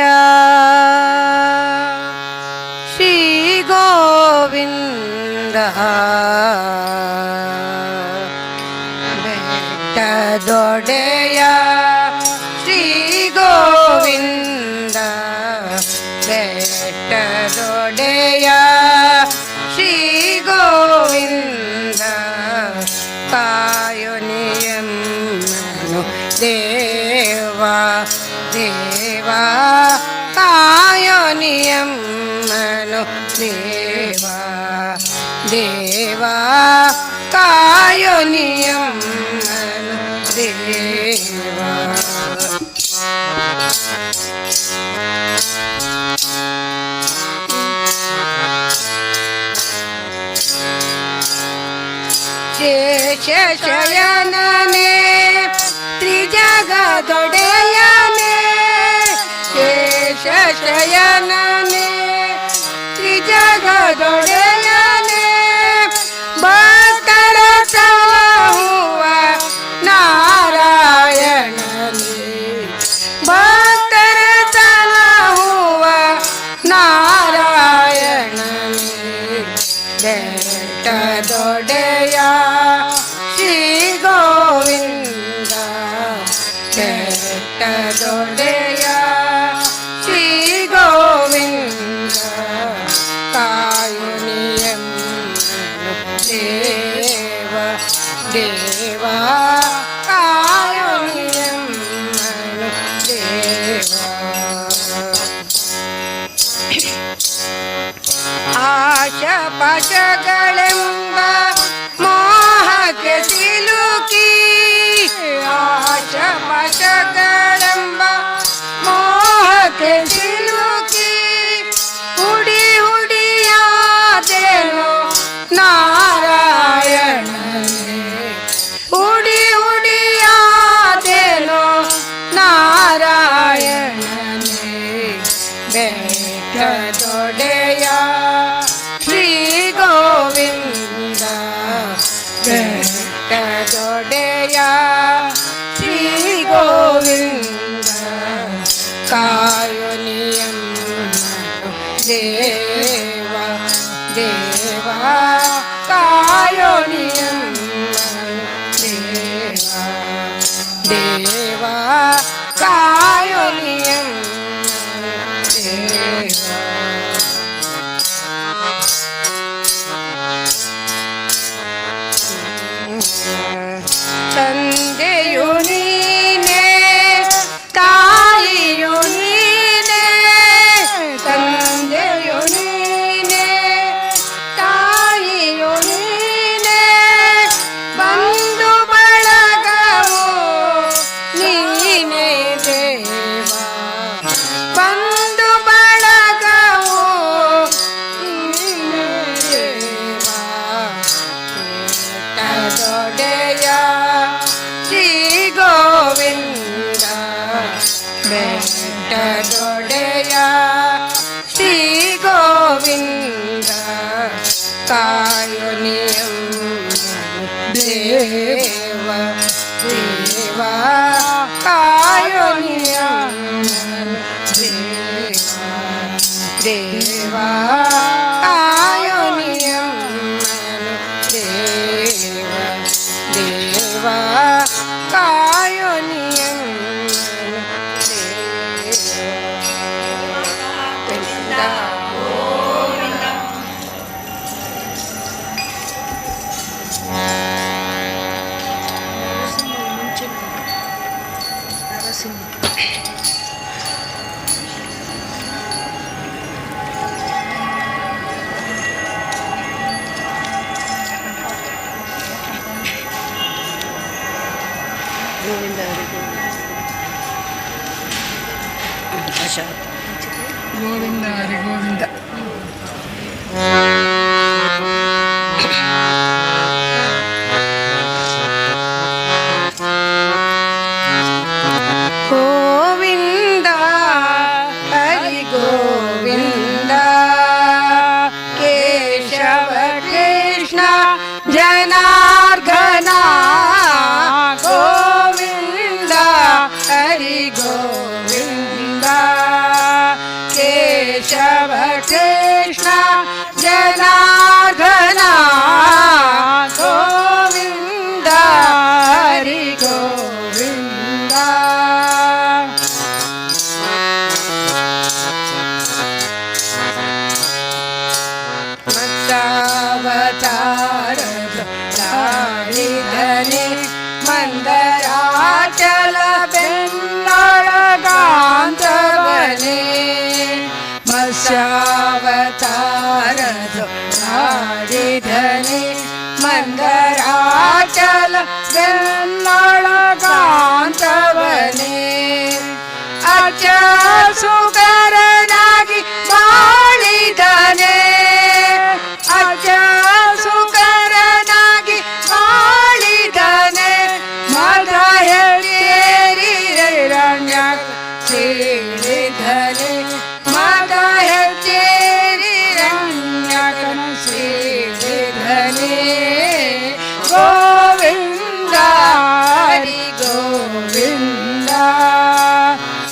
ಶ್ರೀ ಗೋವಿಂದ, ಬೆಟ್ಟದೊಡೆಯ ಶ್ರೀ ಗೋವಿಂದ, ಬೆಟ್ಟದೊಡೆಯ ಶ್ರೀ ಗೋವಿಂದ, ಕಾಯು ನಿಯಮನು ದೇವಾ ದೇವಾ, ಕಾಯೋ ನಿಯಮನು ದೇವಾ ದೇವಾ, ಕಾಯೋ ನಿಯಮನು ದೇವಾ. ಶೇಷಶಯನನೆ ತ್ರಿಜಗದೊಡೆಯನೆ, ಶೇಷಶಯನನೆ ತ್ರಿಜಗದೊಡೆಯನೆ, ಭಕ್ತರ ಸಲಹುವ ನಾರಾಯಣನೆ, ಭಕ್ತರ ಸಲಹುವ ನಾರಾಯಣನೆ, ಬೆಟ್ಟದೊಡೆಯ ಶ್ರೀ ಗೋವಿಂದ, ಬೆಟ್ಟದೊಡೆಯ ಶ್ರೀ ಗೋವಿಂದ, ಕಾಯು ನಿಯಮನು ದೇವ ದೇವಾ, ಕಾಯು ನಿಯಮನು ದೇವ. ಆಶ ಪಾಶಗಳೆಂಬ ಮೋಹಕ್ಕೆ ಸಿಲುಕಿ, ಆಶ ಪಾಶಗಳೆಂಬ ಮೋಹಕ್ಕೆ ಸಿಲುಕಿ, ಹುಡಿ ಹುಡಿಯಾದೇನು ನಾರಾಯಣನೇ, ಹುಡಿ ಹುಡಿಯಾದೇನು ನಾರಾಯಣನೇ, ಬೆಟ್ಟದೊಡೆಯ ಶ್ರೀ ಗೋವಿಂದ, ಬೆಟ್ಟದೊಡೆಯ ಶ್ರೀ ಗೋವಿಂದ, ಕಾಯು ನಿಯಮನು ದೇವ ದೇವಾ, ಕಾಯು ನಿಯಮನು ದೇವ ದೇವಾ, ಕಾಯು ನಿಯಮನು ದೇವ. ತಂದೆಯು ನೀನೇ, ತಾಯಿಯು ನೀನೇ, ತಂದೆಯು ನೀನೇ, ತಾಯಿಯು ನೀನೇ, ಬಂಧು ಬಳಗವು ನೀನೇ ದೇವ, ಬಂಧು ಬಳಗವು ನೀನೇ ದೇವ, ಬೆಟ್ಟದೊಡೆಯ ಶ್ರೀ ಗೋವಿಂದ, ಬೆಟ್ಟದೊಡೆಯ ಶ್ರೀ ಗೋವಿಂದ, ಕಾಯು ನಿಯಮನು ದೇವ ದೇವ, ಕಾಯು ನಿಯಮನು ದೇವ ದೇವ, ಕಾಯು ನಿಯಮನು ದೇವ ದೇವ, ಕಾಯು ನಿಯಮನು ದೇವ. ಗೋವಿಂದ ಹರಿ ಗೋವಿಂದ. ಆಶಾ. ಗೋವಿಂದ ಹರಿ ಗೋವಿಂದ. ಗೋವಿಂದ ಹರಿ ಗೋವಿಂದ, ಕೇಶವ ಕೃಷ್ಣ ಜನಾರ್ದನ, ಗೋವಿಂದ ಹರಿ ಗೋವಿಂದ. ಕೇಶವ ಕೃಷ್ಣ ಜನಾರ್ದನ ಗೋವಿಂದ ಹರಿ ಗೋವಿಂದ. ಮತ್ಸ್ಯಾವತಾರ ತಾಳಿದನೆ ಮಂದರಾಚಲ ಬೆನ್ನೊಳಗಾಂತವನೇ. ಮತ್ಸ್ಯಾವತಾರ ತಾಳಿದನೆ ಮಂದರಾಚಲ ಬೆನ್ನೊಳಗಾಂತವನೇ. ಅಚ್ಚ ಸುಕರನಾಗಿ ಬಾಳಿದನೆ, ಅಚ್ಚ ಸುಕರನಾಗಿ ಬಾಳಿದನೆ. ಮದ ಹೆಚ್ಚೇರಿ ಸೀಳಿದನೆ, ಮದ ಹೆಚ್ಚೇರಿ ರಣ್ಯಕನ ಸೀಳಿದನೆ. ಗೋವಿಂದ ಹರಿ ಗೋವಿಂದ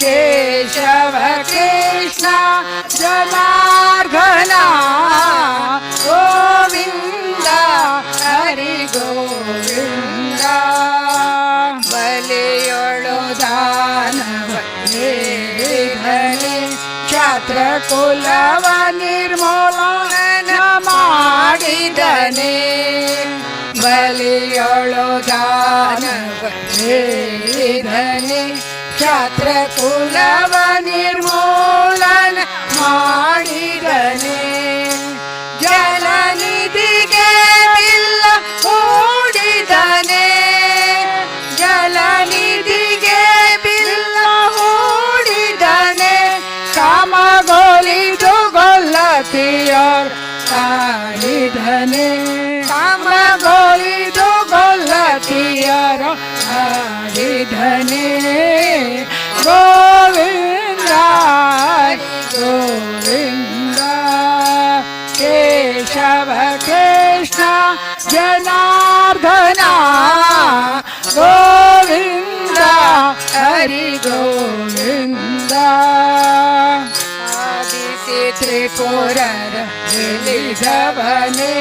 ಕೇಶವ ಕೃಷ್ಣ ಜನಾರ್ದನ ಗೋವಿಂದ ಹರಿ ಗೋವಿಂದ. ಬಲಿಯೊಳು ದಾನವ ನೀಧನೆ ಕ್ಷಾತ್ರ ಕುಲವ ನಿರ್ಮೂಲನ ಮಾಡಿದನೆ. ಬಲಿಯೊಳು ದಾನವ ನೀಧನೆ ಕ್ಷಾತ್ರ ಕುಲವ ನಿರ್ಮೂಲನ ಮಾಡಿದನೆ. ಜಲನಿಧಿಗೆ ಬಿಲ್ಲ ಹೂಡಿದನೆ, ಜಲನಿಧಿಗೆ ಬಿಲ್ಲ ಹೂಡಿದನೆ. ಕಾಮಗೋಲಿದು ಗೊಲ್ಲತಿಯರ್ ತಾಳಿದನೆ, ಕಾಮಗೋಲಿದು ಗೊಲ್ಲತಿಯರ ತಾಳಿದನೆ. ಗೋವಿಂದ ಗೋವಿಂದ ಕೇಶವ ಕೃಷ್ಣ ಜನಾರ್ದನ ಗೋವಿಂದ ಹರಿ ಗೋವಿಂದ. ಆದಿಸಿ ತ್ರಿಪುರರ ಗೆಲ್ಲಿದವನೇ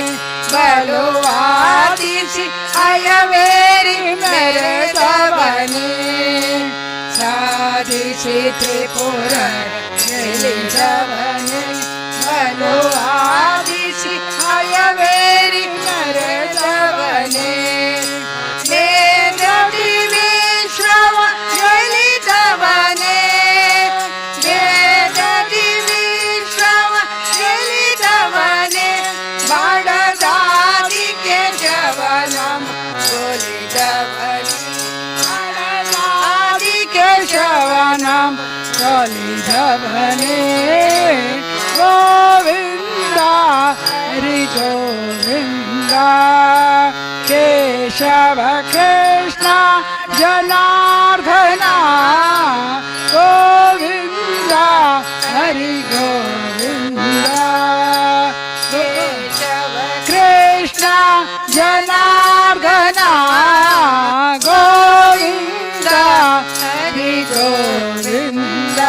ಬಲುವಾದಿಸಿ ಅಯವೇರಿ ಮೆರೆದವನೇ. ಸಾಧಿಸಿ ತ್ರಿಪುರ ಗೆಲ್ಲಿದವನೇ ಬಲುವಾದಿಸಿ ಅಯವೇರಿ ಮೆರೆದವನೇ. ವೇದದಿ ವಿಶ್ರವ ಗೆಲಿದವನೇ, ವೇದದಿ ವಿಶ್ರವ ಗೆಲಿದವನೇ. ಬಡದಾದಿ ಕೇಶವನ ಕೊಲಿದವನೇ, ಆದಿ ಕೇಶವನ ಕೊಲಿದವನೇ. ಗೋವಿಂದ ಹರಿ ಗೋವಿಂದ ಕೇಶವ ಕೃಷ್ಣ ಜನಾರ್ದನ ಗೋವಿಂದ ಹರಿ ಗೋವಿಂದ. ಕೇಶವ ಕೃಷ್ಣ ಜನಾರ್ದನ ಗೋವಿಂದ ಹರಿ ಗೋವಿಂದ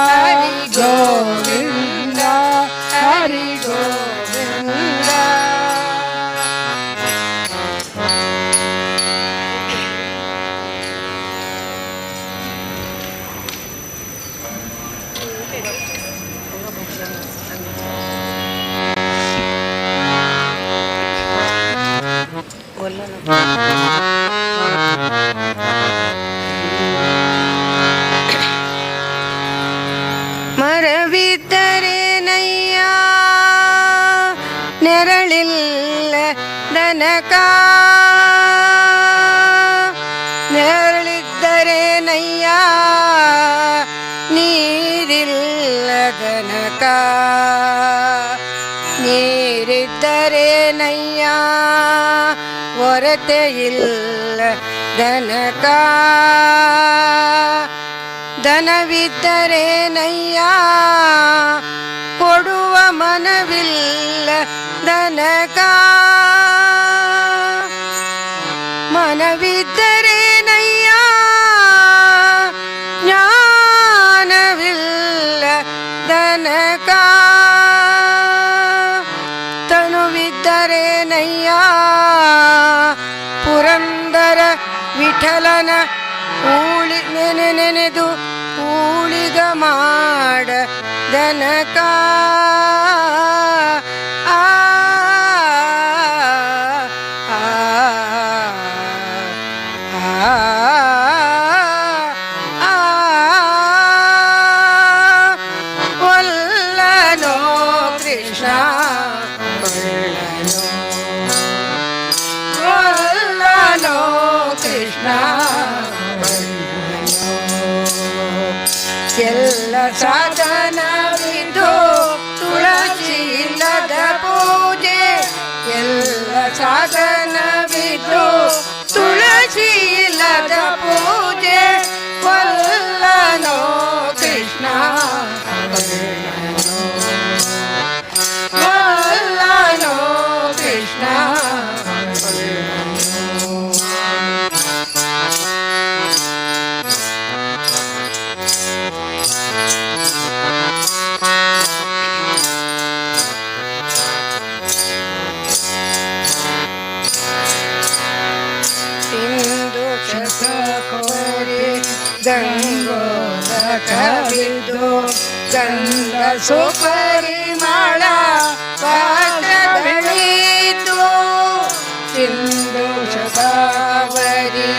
ಹರಿ ಗೋವಿಂದ ಹರಿ ಗೋವಿಂದ. ಮರವಿದ್ದರೆ ನಯ್ಯ ನೆರಳಿಲ್ಲ ದನಕ, ನೆರಳಿದ್ದರೆ ನಯ್ಯ ನೀರಿಲ್ಲ ದನಕ, ನೀರಿದ್ದರೆ ನಯ್ಯ ಒರತೆಯಿಲ್ಲ ದನಕ, ದನವಿದ್ದರೆ ನಯ್ಯ ಕೊಡುವ ಮನವಿಲ್ಲ ದನಕ, ಮನವಿದ್ದರೆ ನಯ್ಯ ಜ್ಞಾನವಿಲ್ಲ ದನಕ. ಸಾಧನವಿದ್ದರೇನಯ್ಯ ಪುರಂದರ ವಿಠಲನ ಊಳಿ ನೆನೆ ನೆನೆದು ಊಳಿಗ ಮಾಡ ದನಕ. ಆ ಆ ಆ ಒಲ್ಲನೋ ಕೃಷ್ಣ ಒಲ್ಲನೋ, ಒಲ್ಲನೋ ಕೃಷ್ಣ ಒಲ್ಲನೋ. ಎಲ್ಲ ಸಾಧನವಿದ್ದು ತುಳಸಿ ಇಲ್ಲದ ಪೂಜೆ, ಎಲ್ಲ ಸಾಧನವಿದ್ದು ತುಳಸಿ ಇಲ್ಲದ ಪೂಜೆ, ಒಲ್ಲನೋ ಕೃಷ್ಣ ಒಲ್ಲನೋ, ಒಲ್ಲನೋ ಕೃಷ್ಣ ಒಲ್ಲನೋ. ಸಿಂಧು ಶತಕೋಟಿ ಗಂಗೋದಕವಿದ್ದು ಗಂಧ ಸುಪರಿಮಳ ಪಾತ್ರಗಳಿದ್ದು, ಸಿಂಧು ಶತಾವರಿ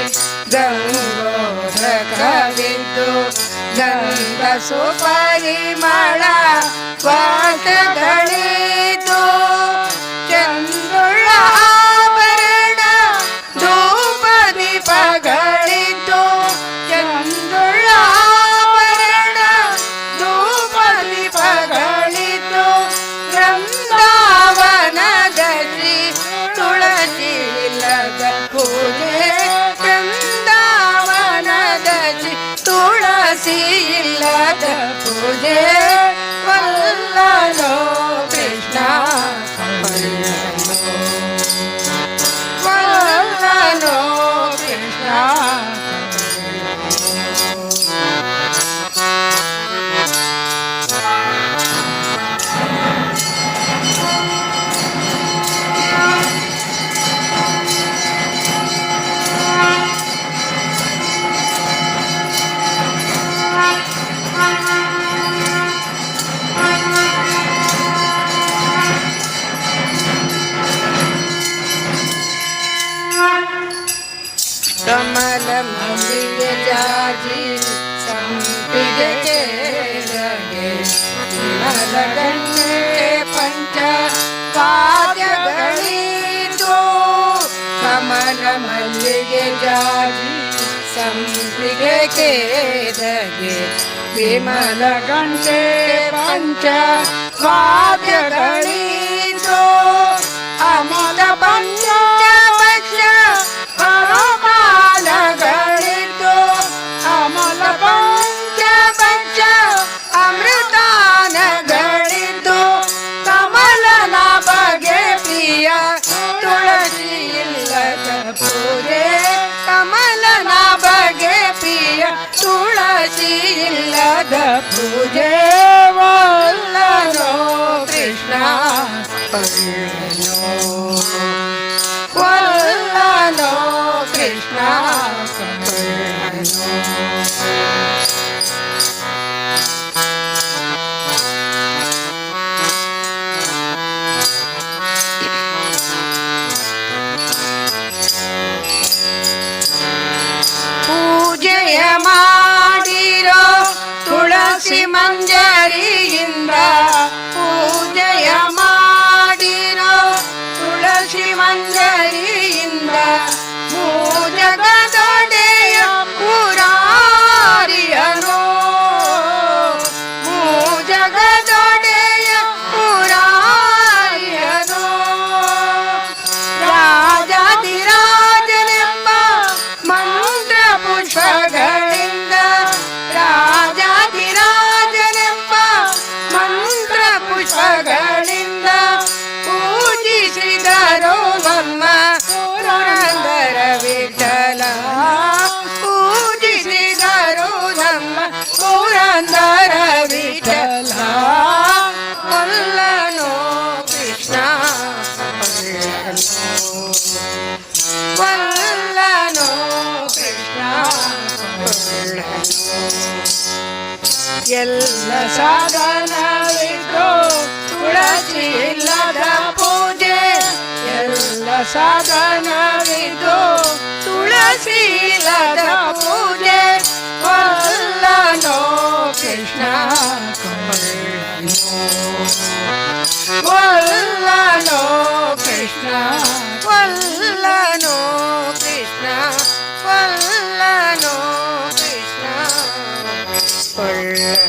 ಗಂಗೋದಕವಿದ್ದು ಗಂಧ ಸುಪರಿಮಳ ಪಾತ್ರಗಳಿದ್ದು, ಚಂದ್ರುಳ ಆಭರಣ ಧೂಪ ದೀಪಗಳಿದ್ದು, ಚಂದ್ರುಳ ಆಭರಣ ಧೂಪ ದೀಪಗಳಿದ್ದು, ವೃಂದಾವನದಲ್ಲಿ ತುಳಸಿ ಇಲ್ಲದ ಪೂಜೆ, ವೃಂದಾವನದಲ್ಲಿ ತುಳಸಿ ಇಲ್ಲದ ಪೂಜೆ, ವಲ್ಲನೋ ಕೃಷ್ಣ ವಲ್ಲನೋ, ವಲ್ಲನೋ ಕೃಷ್ಣ. ಕಮಲ ಮಲ್ಲಿಗೆ ಜಾಜಿ ಸಂಪಿಗೆ ಕೇರಗೆ ವಿಮಲ ಗಂಟೆ ಪಂಚ ವಾದ್ಯಗಳಿದ್ದು, ಕಮಲ ಮಲ್ಲಿಗೆ ಜಾಜಿ ಸಂಪಿಗೆ ಕೇರಗೆ ವಿಮಲ ಗಂಟೆ ಪಂಚ ವಾದ್ಯಗಳಿದ್ದು, ಅಮಲ ಪಂಚಪಕ್ಷ ಪರಮಾನಗಳಿದ್ದು, ಅಮಲ ಪಂಚಪಕ್ಷ ಅಮೃತಾನಗಳಿದ್ದು, ಕಮಲನ ಬಗೆ ಪ್ರಿಯ ತುಳಸಿ ಇಲ್ಲದ ಪೂಜೆ, ಕಮಲನ ಬಗೆ ಪ್ರಿಯ ತುಳಸಿ ಇಲ್ಲದ ಪೂಜೆ, ವಲ್ಲನೋ ಕೃಷ್ಣ ವಲ್ಲನೋ, ವಲ್ಲನೋ ಕೃಷ್ಣ ವಲ್ಲನೋ. ಪೂಜೆಯ ಮಾಡಿರೋ ತುಳಸಿ ಮಂಜರಿಯಿಂದ, ಪೂಜೆಯ ಮಾಡಿರೋ ತುಳಸಿ ಮಂಜರಿಯಿಂದ, ಮೂಜಗದೊಡೆಯ ಮುರಾರಿಯನು, ಮೂಜಗದೊಡೆಯ ಮುರಾರಿಯನು, ರಾಜಾಧಿರಾಜನೆಂಬ ಮಂತ್ರ ಪುಷ್ಪಗಳಿಂದ, ರಾಜಾಧಿರಾಜನೆಂಬ ಮಂತ್ರ ಪುಷ್ಪಗಳಿಂದ ಪೂಜಿಸಿದರು ನಮ್ಮ ಪುರಂದರ ವಿಠಲ, ಪೂಜಿಸಿದರು ನಮ್ಮ ಪುರಂದರ ವಿಠಲ, ಕೊಲ್ಲನೋ ಕೃಷ್ಣ. ಕೊಲ್ಲನು ಕೃಷ್ಣ ಕೊಳ್ಳನು. ಎಲ್ಲ ಸಾಧನವಿದ್ದು ತುಳಸಿ ಇಲ್ಲದ ಪೂಜೆ, ಎಲ್ಲ ಸಾಧನವಿದ್ದು ತುಳಸಿ ಇಲ್ಲದ ಪೂಜೆ, ಕೊಲ್ಲನೋ ಕೃಷ್ಣ ಕೊಳ್ಳನು, ಕೊಲ್ಲನೋ ಕೃಷ್ಣ, ಕೊಲ್ಲನು ಕೃಷ್ಣ, ಕೊಲ್ಲನು ಕೃಷ್ಣ, ಕೊಳ್ಳನು.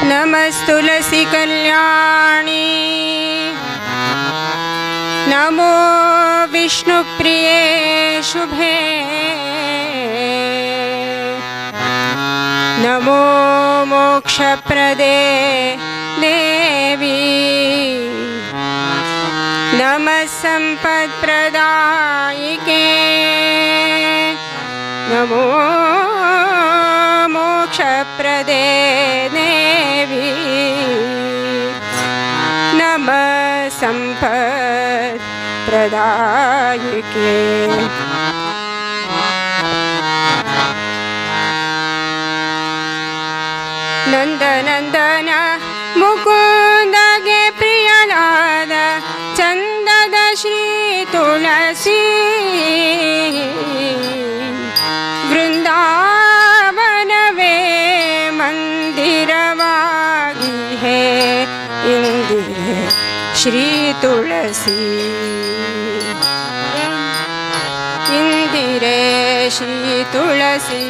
नमस्तुलसी कल्याणी, नमो विष्णुप्रिये शुभे, नमो मोक्षप्रदे देवी, नमः सम्पत्प्रदायिके, नमो मोक्षप्रदे देवी, नमः सम्पत्प्रदायिके. ನಂದನಂದನ ಮುಕುಂದಗೆ ಪ್ರಿಯನಾದ ಚಂದದ ಶ್ರೀ ತುಳಸಿ, ವೃಂದಾವನವೇ ಮಂದಿರವಾಗಿಹೆ ಇಂದಿರೆ ಶ್ರೀ ತುಳಸಿ, ಇಂದಿರೆ ಶ್ರೀ ತುಳಸಿ.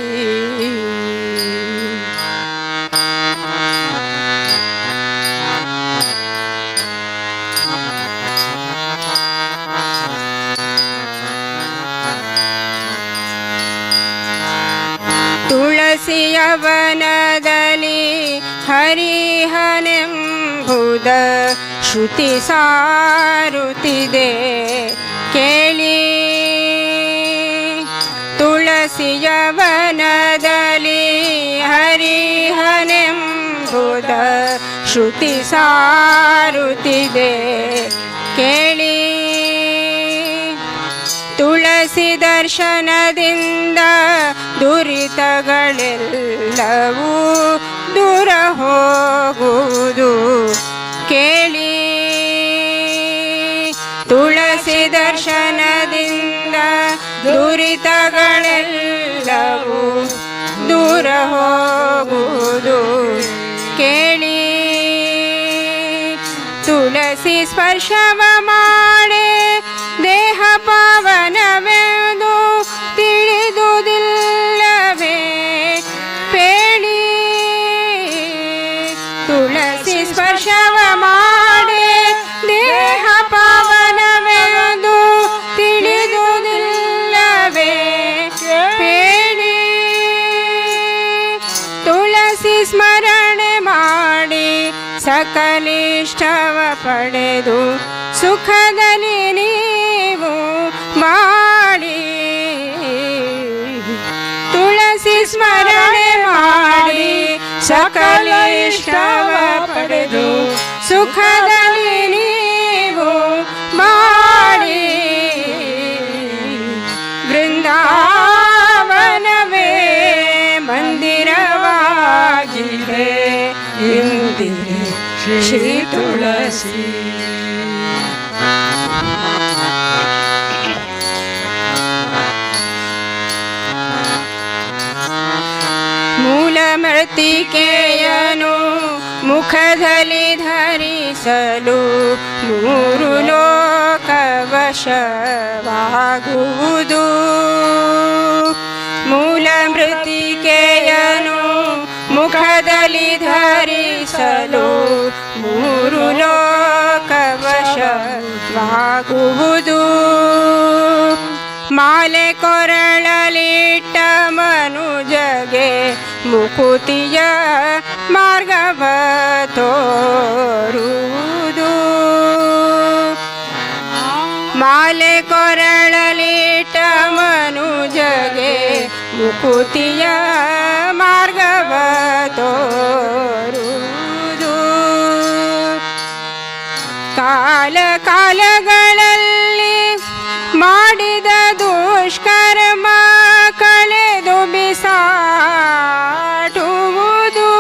ತುಳಸಿಯ ವನದಲ್ಲಿ ಹರಿಹನೆಂಬುದ ಶ್ರುತಿ ಸಾರುತ್ತಿದೆ ಕೇಳಿ, ತುಳಸಿಯ ವನದಲ್ಲಿ ಹರಿಹನೆಂಬುದ ಶ್ರುತಿ ಸಾರುತ್ತಿದೆ ಕೇಳಿ, ತುಳಸಿ ದರ್ಶನದಿಂದ ದುರಿತಗಳೆಲ್ಲವೂ ದೂರ ಹೋಗುವುದು ಕೇಳಿ, ತುಳಸಿ ದರ್ಶನದಿಂದ ದುರಿತಗಳೆಲ್ಲವೂ ದೂರ ಹೋಗುವುದು ಕೇಳಿ, ತುಳಸಿ ಸ್ಪರ್ಶವ ಮಾಡೆ ದೇಹ ಪಾವನವೆಂದು ತಿಳಿದುದಿಲ್ಲವೇ ಪೇಳಿ, ತುಳಸಿ ಸ್ಪರ್ಶವ ಮಾಡೆ ದೇಹ ಪಾವನವೆಂದು ತಿಳಿದುದಿಲ್ಲವೇ ಪೇಳಿ, ತುಳಸಿ ಸ್ಮರಣೆ ಮಾಡಿ ಸಕಲಿಷ್ಟವ ಪಡೆದು ಸುಖದಲ್ಲಿ ನೀವು ಮಾಡಿ, ತುಳಸಿ ಸ್ಮರಣೆ ಮಾಡಿ ಸಕಲಿಷ್ಟವ ಪಡೆದು ಸುಖದಲ್ಲಿ ನೀವು ಮಾಡಿ, ವೃಂದಾವನವೇ ಮಂದಿರವಾಗಿದೆ ಇಂದಿರೆ ಶ್ರೀ ತುಳಸಿ. ಮೂಲ ಮೃತ್ತಿಕೆಯನು ಮುಖದಲ್ಲಿ ಧರಿಸಲು ಮೂರು ಲೋಕವನ್ನು ವಶವಾಗುವುದು. ಮೂಲ ಮೃತ್ತಿಕೆಯನು ಮುಖದಲ್ಲಿ ಧರಿಸಲು ಮೂರು ಲೋಕ ವಶವಾಗುವುದು. ಮಾಲೆ ಕೊರಳಲಿಟ್ಟ ಮನುಜಗೆ ಮುಕುತಿಯ ಮಾರ್ಗವ ತೋರುವುದು. ಮಾಲೆ ಕೊರಳಲಿಟ್ಟ ಮನುಜಗೆ ಮುಕುತಿಯ ಮಾರ್ಗವ ತೋರುವುದು. ಕಾಲ ಕಾಲಗಳಲ್ಲಿ ಮಾಡಿದ ದುಷ್ಕರ್ಮ ಕಳೆದು ಬಿಸಾಡುವುದು.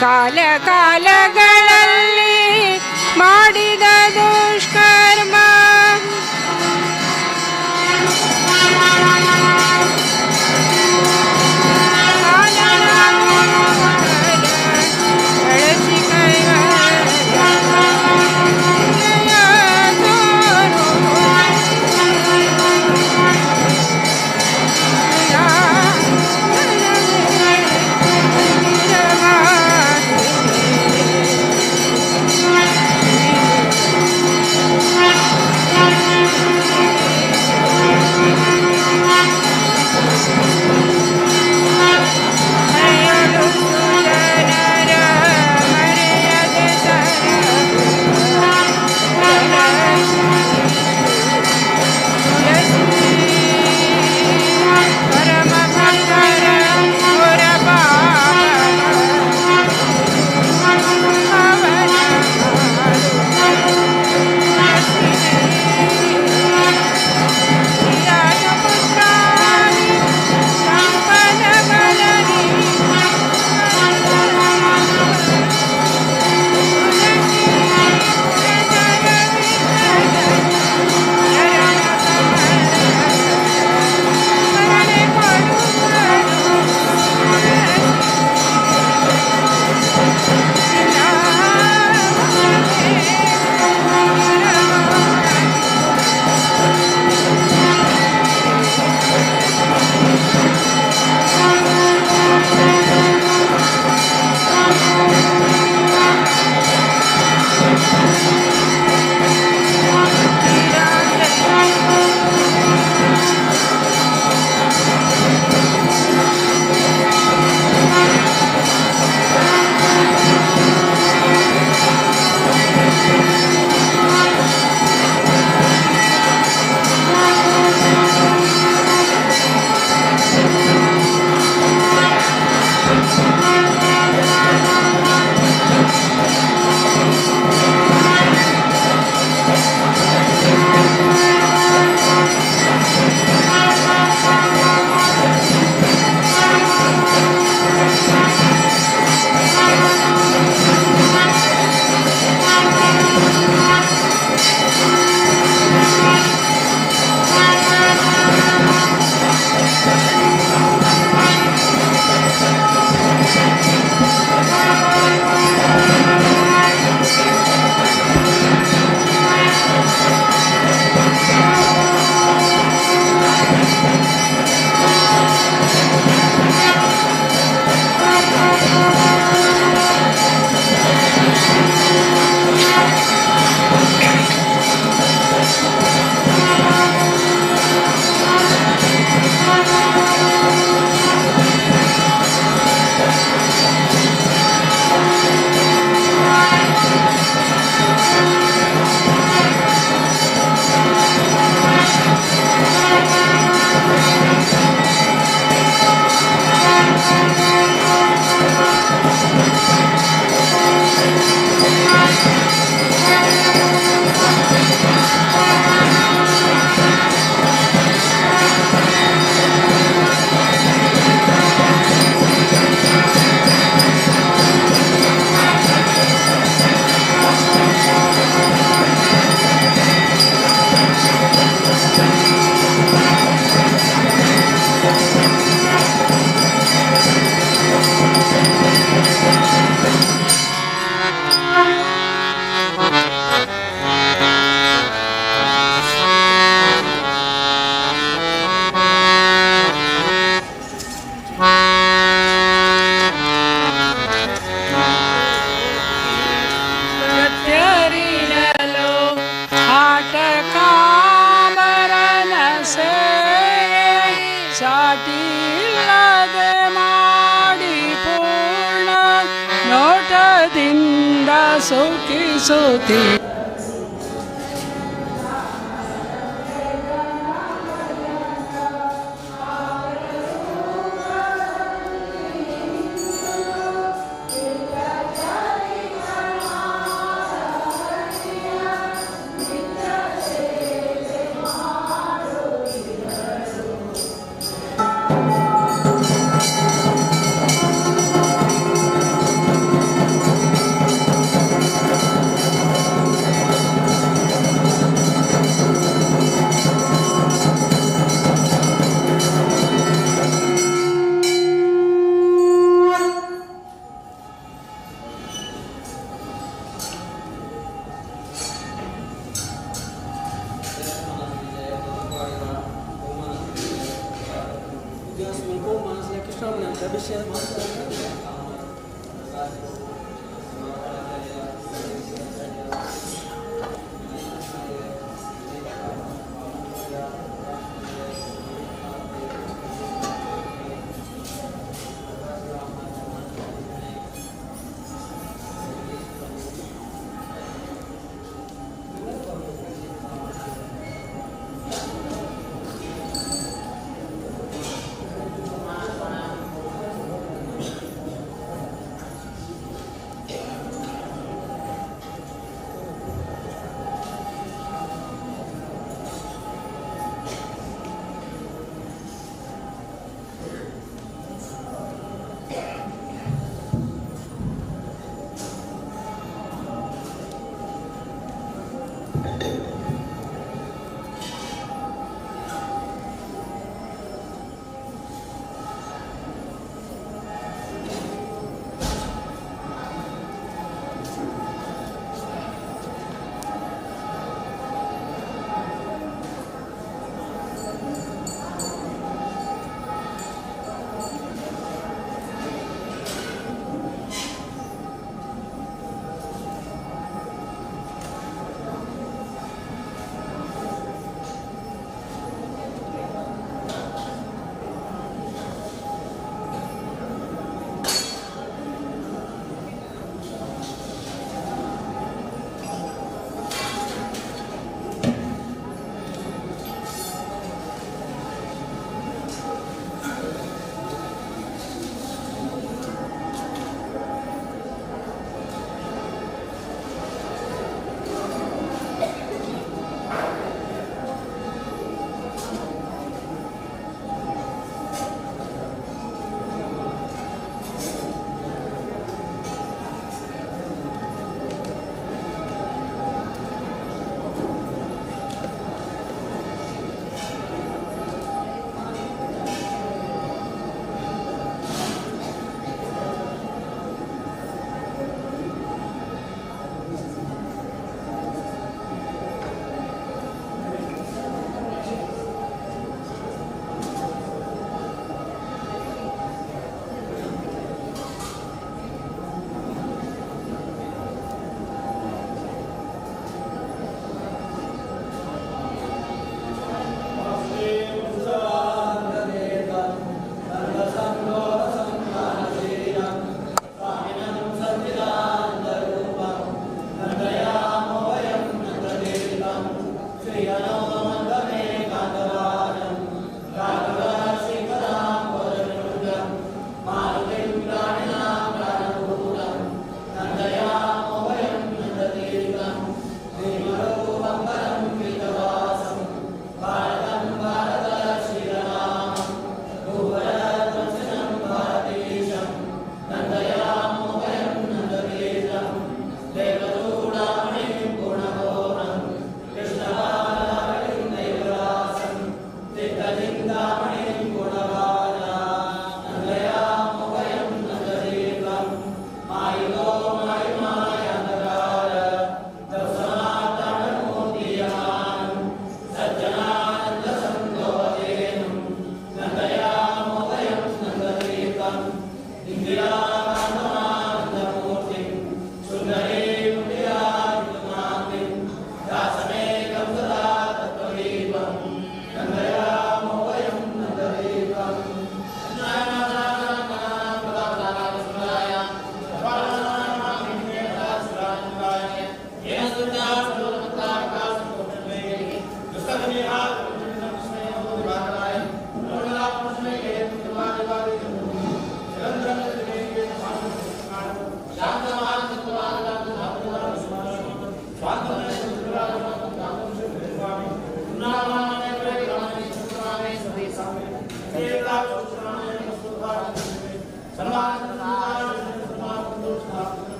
ಕಾಲ ಕಾಲಗಳಲ್ಲಿ ಮಾಡಿದ ದುಷ್ಕರ್ಮ ಸೌಖಿಸುತ್ತಿ.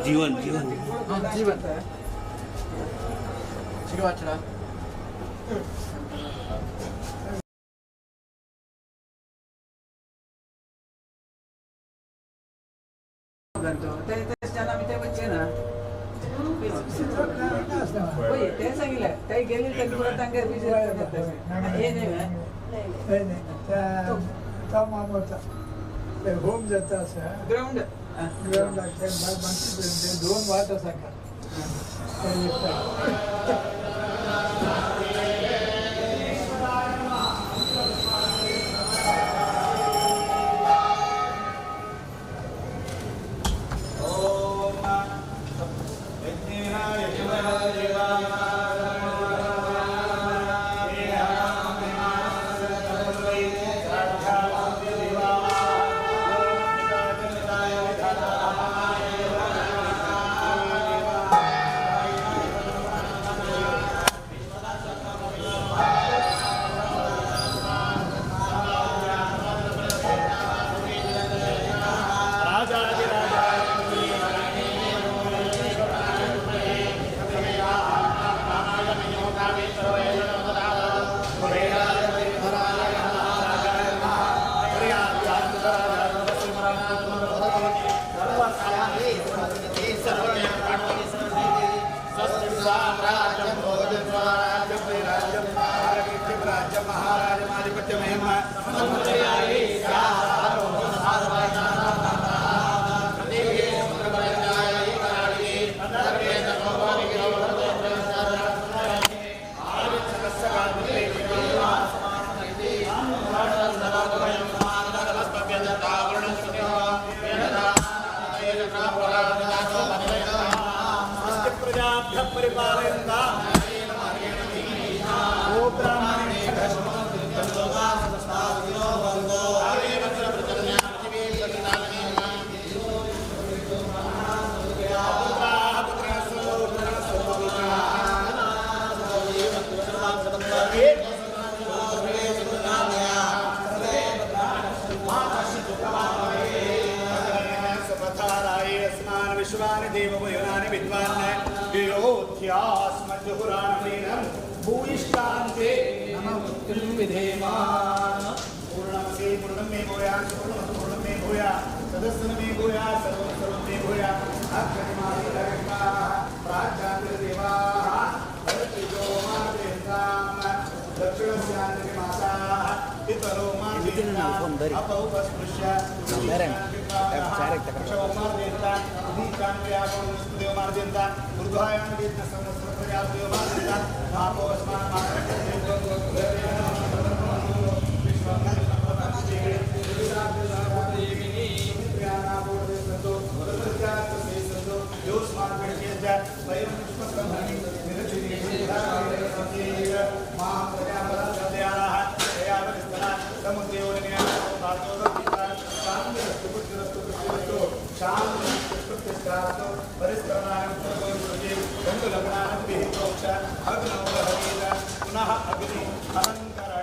जीवन जीवन जीवन जीवन होम जाता आसा ग्राउंड ग्राउंड दोन वाट आसा. पुनः अग्नि अलंकरण।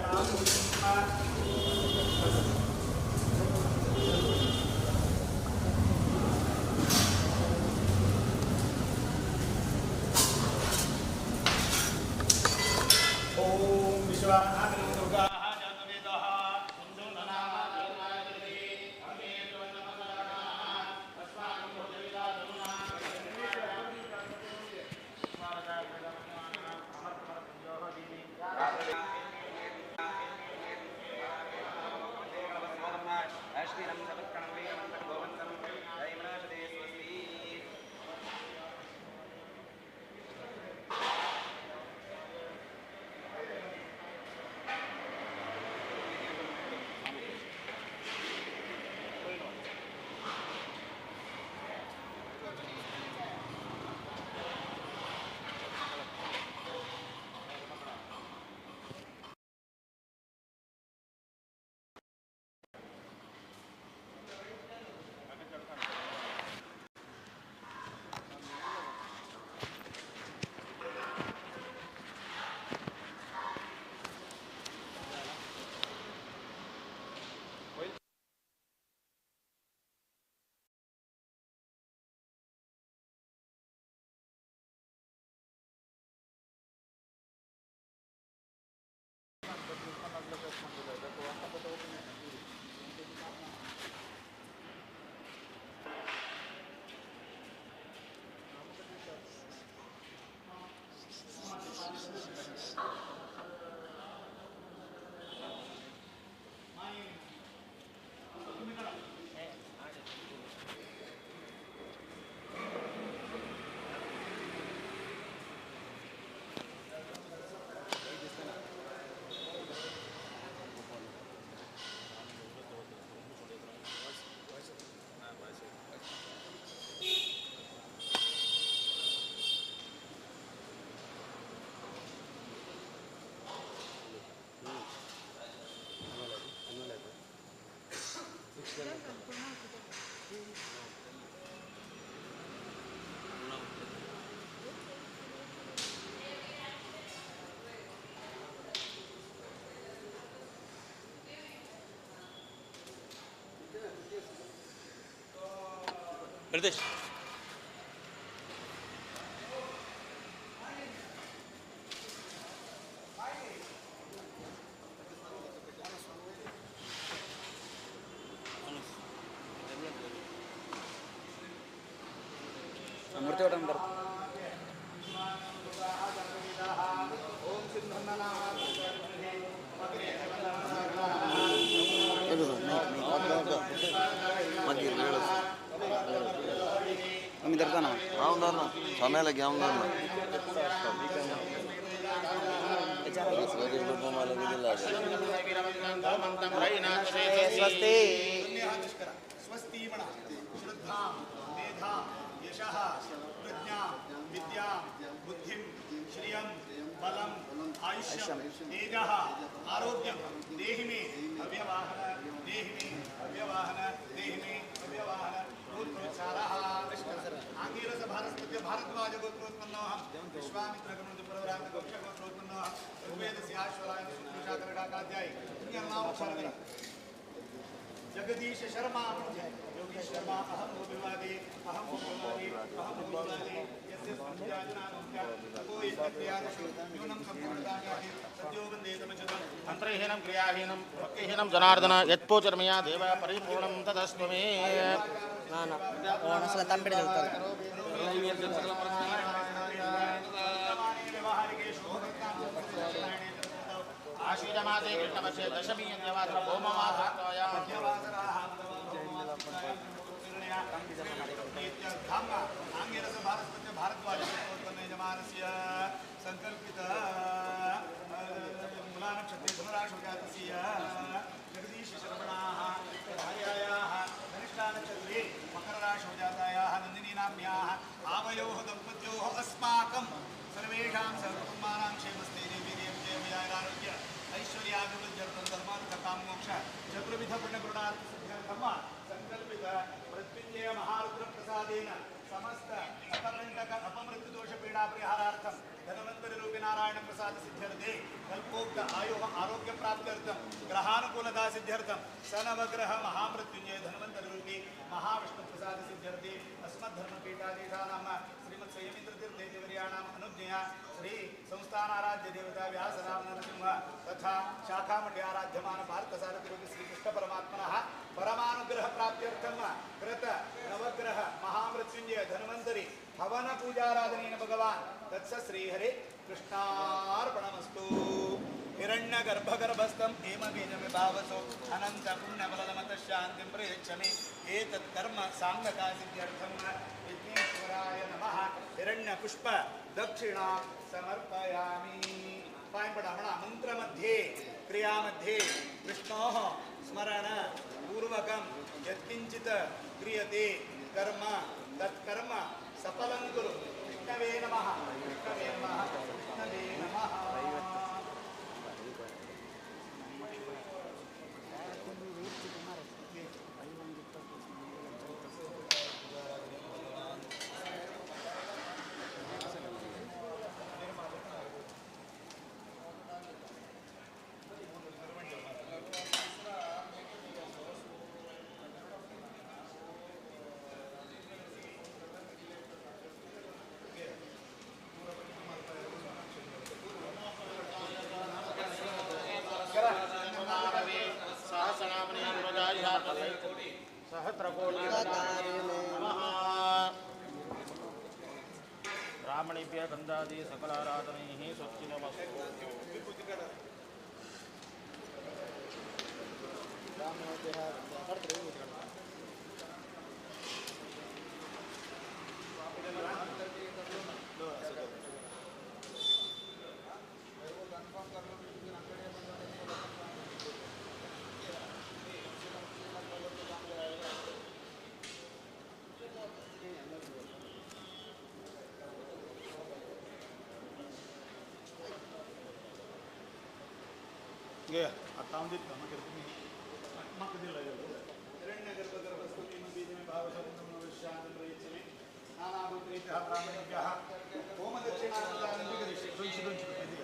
Pradesh समय लग गया आरोग्यम देहि मे अव्यवाहन देहि मे अव्यवाहन देहि मे अव्यवाहन गोत्रोच्चारः आंगिरस भारस्पत्य भारद्वाज गोत्रोत्पन्नोऽहं विश्वामित्र गणपतिपरवराम गोक्ष गोत्रोत्पन्नोऽहं ऋग्वेदस्य आश्वलायन सूत्रशाकरडाकाध्यायी पुण्यनामोच्चारः जगदीश शर्मा योगेश शर्मा अहम विवादे अहम विवादे अहम विवादे यस्य मंत्रहीनं क्रियाहीनं भक्तिहीनं जनार्दन यत्पूजर्मया देव परिपूर्णं तदस्तु मे. आश्वीजमासे कृष्णपक्षे दशमी यज्ञवासर भौमवासाय भारद्वाजमानस्य संकल्पित मुलानक्षत्रे धनुराशुजातस्य जगदीश शर्मणाः भार्यायाः धनिष्ठानक्षत्रे मकरराशुजातायाः नन्दिनीनाम्न्याः आवयोः दम्पत्योः अस्माकं सर्वेषां सर्वकुटुम्बानां क्षेमस्ते देवी देवयारारोग्य ऐश्वर्याभिवृद्ध्यर्थं धर्मार्थकामोक्ष चतुर्विध पुण्यगुणार्थसिद्ध्यर्थं संकल्पित मृत्युञ्जय महारुद्रप्रसादेन समस्त अपकण्टक अपमृत्युदोषपीडा परिहारार्थं धन्वन्तरिरूपि नारायण प्रसाद सिद्ध्यर्थे कल्पोक्त आयुः आरोग्य प्राप्त्यर्थं ग्रहानुकूलता सिद्ध्यर्थं सनवग्रह महामृत्युञ्जय धन्वन्तरिरूपि महाविष्णु प्रसाद सिद्ध्यर्थे अस्मद्धर्मपीठाधीशानां श्रीमत्संयमिन्द्रतीर्थेतिवर्याणाम् अनुज्ञया श्री संस्थानाराध्य देवता व्यासराम नरसिंह तथा शाखामठ्याराध्यमान पार्थसारथिरूपि श्रीकृष्णपरमात्मनः परमानुग्रह प्राप्त्यर्थं कृत नवग्रह महामृत्युञ्जय धन्वन्तरि हवन पूजाराधनेन भगवान् तत्स श्रीहरे कृष्णार्पणमस्तु. हिरण्यगर्भगर्भस्थं हेमबीजमिभावसो अनन्त पुण्यबलमतः शान्तिं प्रयच्छ मे. एतत् कर्म साङ्गता सिद्ध्यर्थं विघ्नेश्वराय नमः. हिरण्यपुष्प दक्षिणा समर्पयामि. पायपडामणा मन्त्रमध्ये क्रियामध्ये विष्णोः स्मरण पूर्वकं यत्किञ्चित् क्रियते कर्म तत्कर्म सफलं कुरु. विष्णवे नमः. विष्णवे नमः. विष्णवे नमः. ब्राह्मणेभ्य गन्धादि सकलाराधनैः स्वस्तिनमस्तु. सर्वेभ्यः ब्राह्मणेभ्यः होमदक्षिणाप्रदानं करिष्ये. 200 200 रुपये दिया.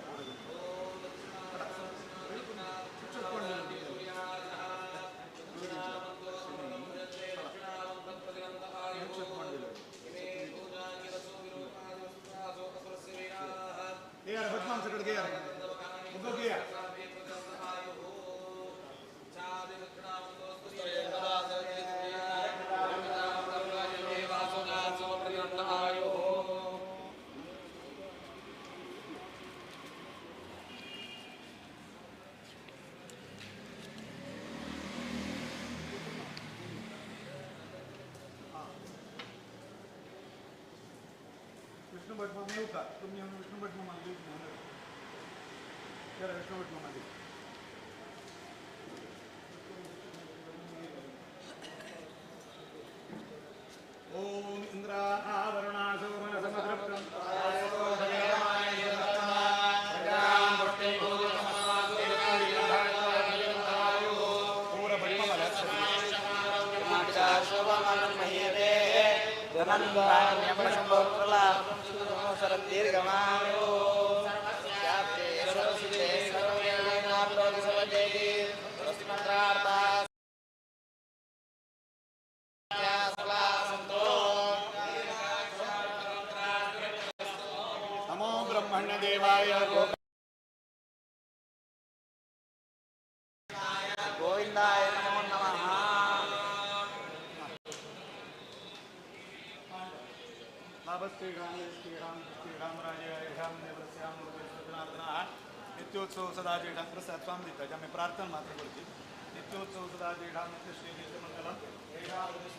विष्णु भट मामा येऊ का तुम्ही? विष्णु भट मामा विष्णु भट मामा ओम इंद्रा वरुणा सोम समतृप्तम नमो ब्रह्मण्य देवाय गोविंदाय नमो नमः. नित्योत्सव सदा जेठां प्रसाद स्वामी दिता आमी प्रार्थना मात्र करची. नित्योत्सव सदा जेठां नित्य श्री नित्यमंगलम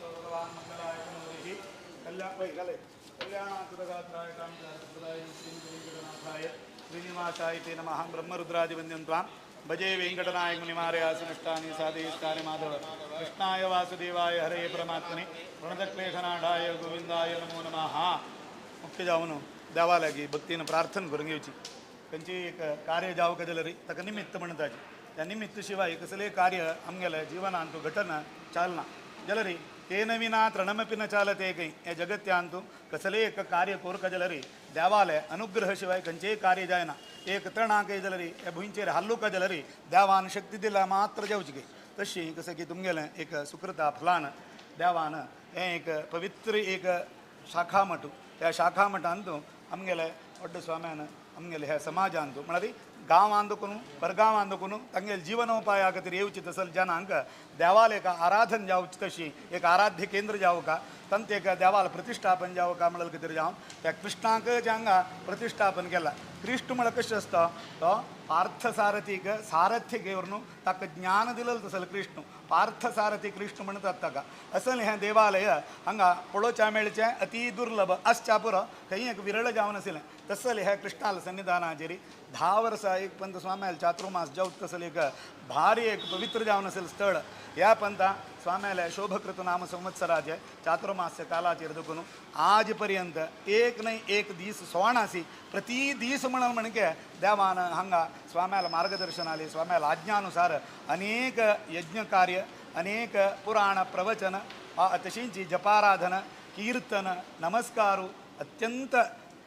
भगवान मंगलाय मनोरिः कल्याण कल्याणाकृतगात्राय कामदाय श्री वेङ्कटनाथाय श्रीनिवासाय ते नमः. ब्रह्मरुद्रादिवन्द्यं त्वां भजे वेङ्कटनायक मुनिमार्यासनष्टानि साधयिष्टानि माधव. कृष्णाय वासुदेवाय हरये परमात्मने प्रणतक्लेशनाढाय गोविंदाय नमो नमः. मुख्य जावन देवा लागी भक्तीन प्रार्थना करून घेवची. खंयची एक कार्य जावंक जाल्यार ताका निमित्त म्हणटाची. त्या निमित्त शिवाय कसलें कार्य आमगेलें जिवनांत घटना चालना जाल्यार तेन विना तृणमपि न चालते खंय ह्या जगत्यांत कसलें एक कार्य कोरका जाल्यार देवाले अनुग्रह शिवाय खंयचेय कार्य जायना. एक तणाक जाल्यार ह्या भुंयचेर हाल्लुका जाल्यार देवान शक्ती दिल्या मात्र जावची खंय. तशी कसं की तुमगेलें एक सुकृता फलान देवान हें एक पवित्र एक शाखा मठ. त्या शाखा मठांत आमगेले व्हड स्वाम्यान आमगेले ह्या समाजांत म्हळ्यार गांवांत करून परगांवांत करून तांगेले जीवनोपाया खातीर येवची तसल जनांक देवाल एक आराधन जावची तशी एक आराध्य केंद्र जावका तांचे एक देवाल प्रतिष्ठापन जावका म्हणल्यार खातीर जावन त्या कृष्णाक हांगा प्रतिष्ठापन केलां. कृष्ण म्हळ्यार कशें आसता तो पार्थसारथीक सारथ्य घेवन ताका ज्ञान दिलें तसलें कृष्ण पार्थसारथी कृष्ण म्हणटात ताका. असलें हें देवालय हांगा पळोवच्या मेळचें अती दुर्लभ आसच्या पुरो खंय एक विरळ जावन आशिल्लें. तसलें हें कृष्णाल सन्निधानाचेर 10 वर्सां एक पंत स्वाम्याल चातुर्मास जावत तसलें एक भारी एक पवित्र जावन आशिल्लें स्थळ. ह्या पंता स्वाम्याले शोभकृत नाम संवत्सराचे चातुर्मास्य कालाचेर देखून आज पर्यंत एक न्हय एक दीस सण आसी प्रति दीस म्हणून म्हणके देवान हांगा स्वाम्याल मार्गदर्शन आले. स्वाम्याल आज्ञानुसार अनेक यज्ञ कार्य अनेक पुराण प्रवचन तशींची जपाराधन कीर्तन नमस्कारू अत्यंत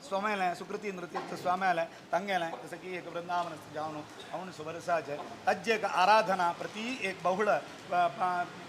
स्वाम्यालें सुकृती नृत्य स्वाम्यालें तांगेलें जसं की एक वृंदावन जावन औण सुवर्साचें ताजें एक आराधना प्रति एक बहुळ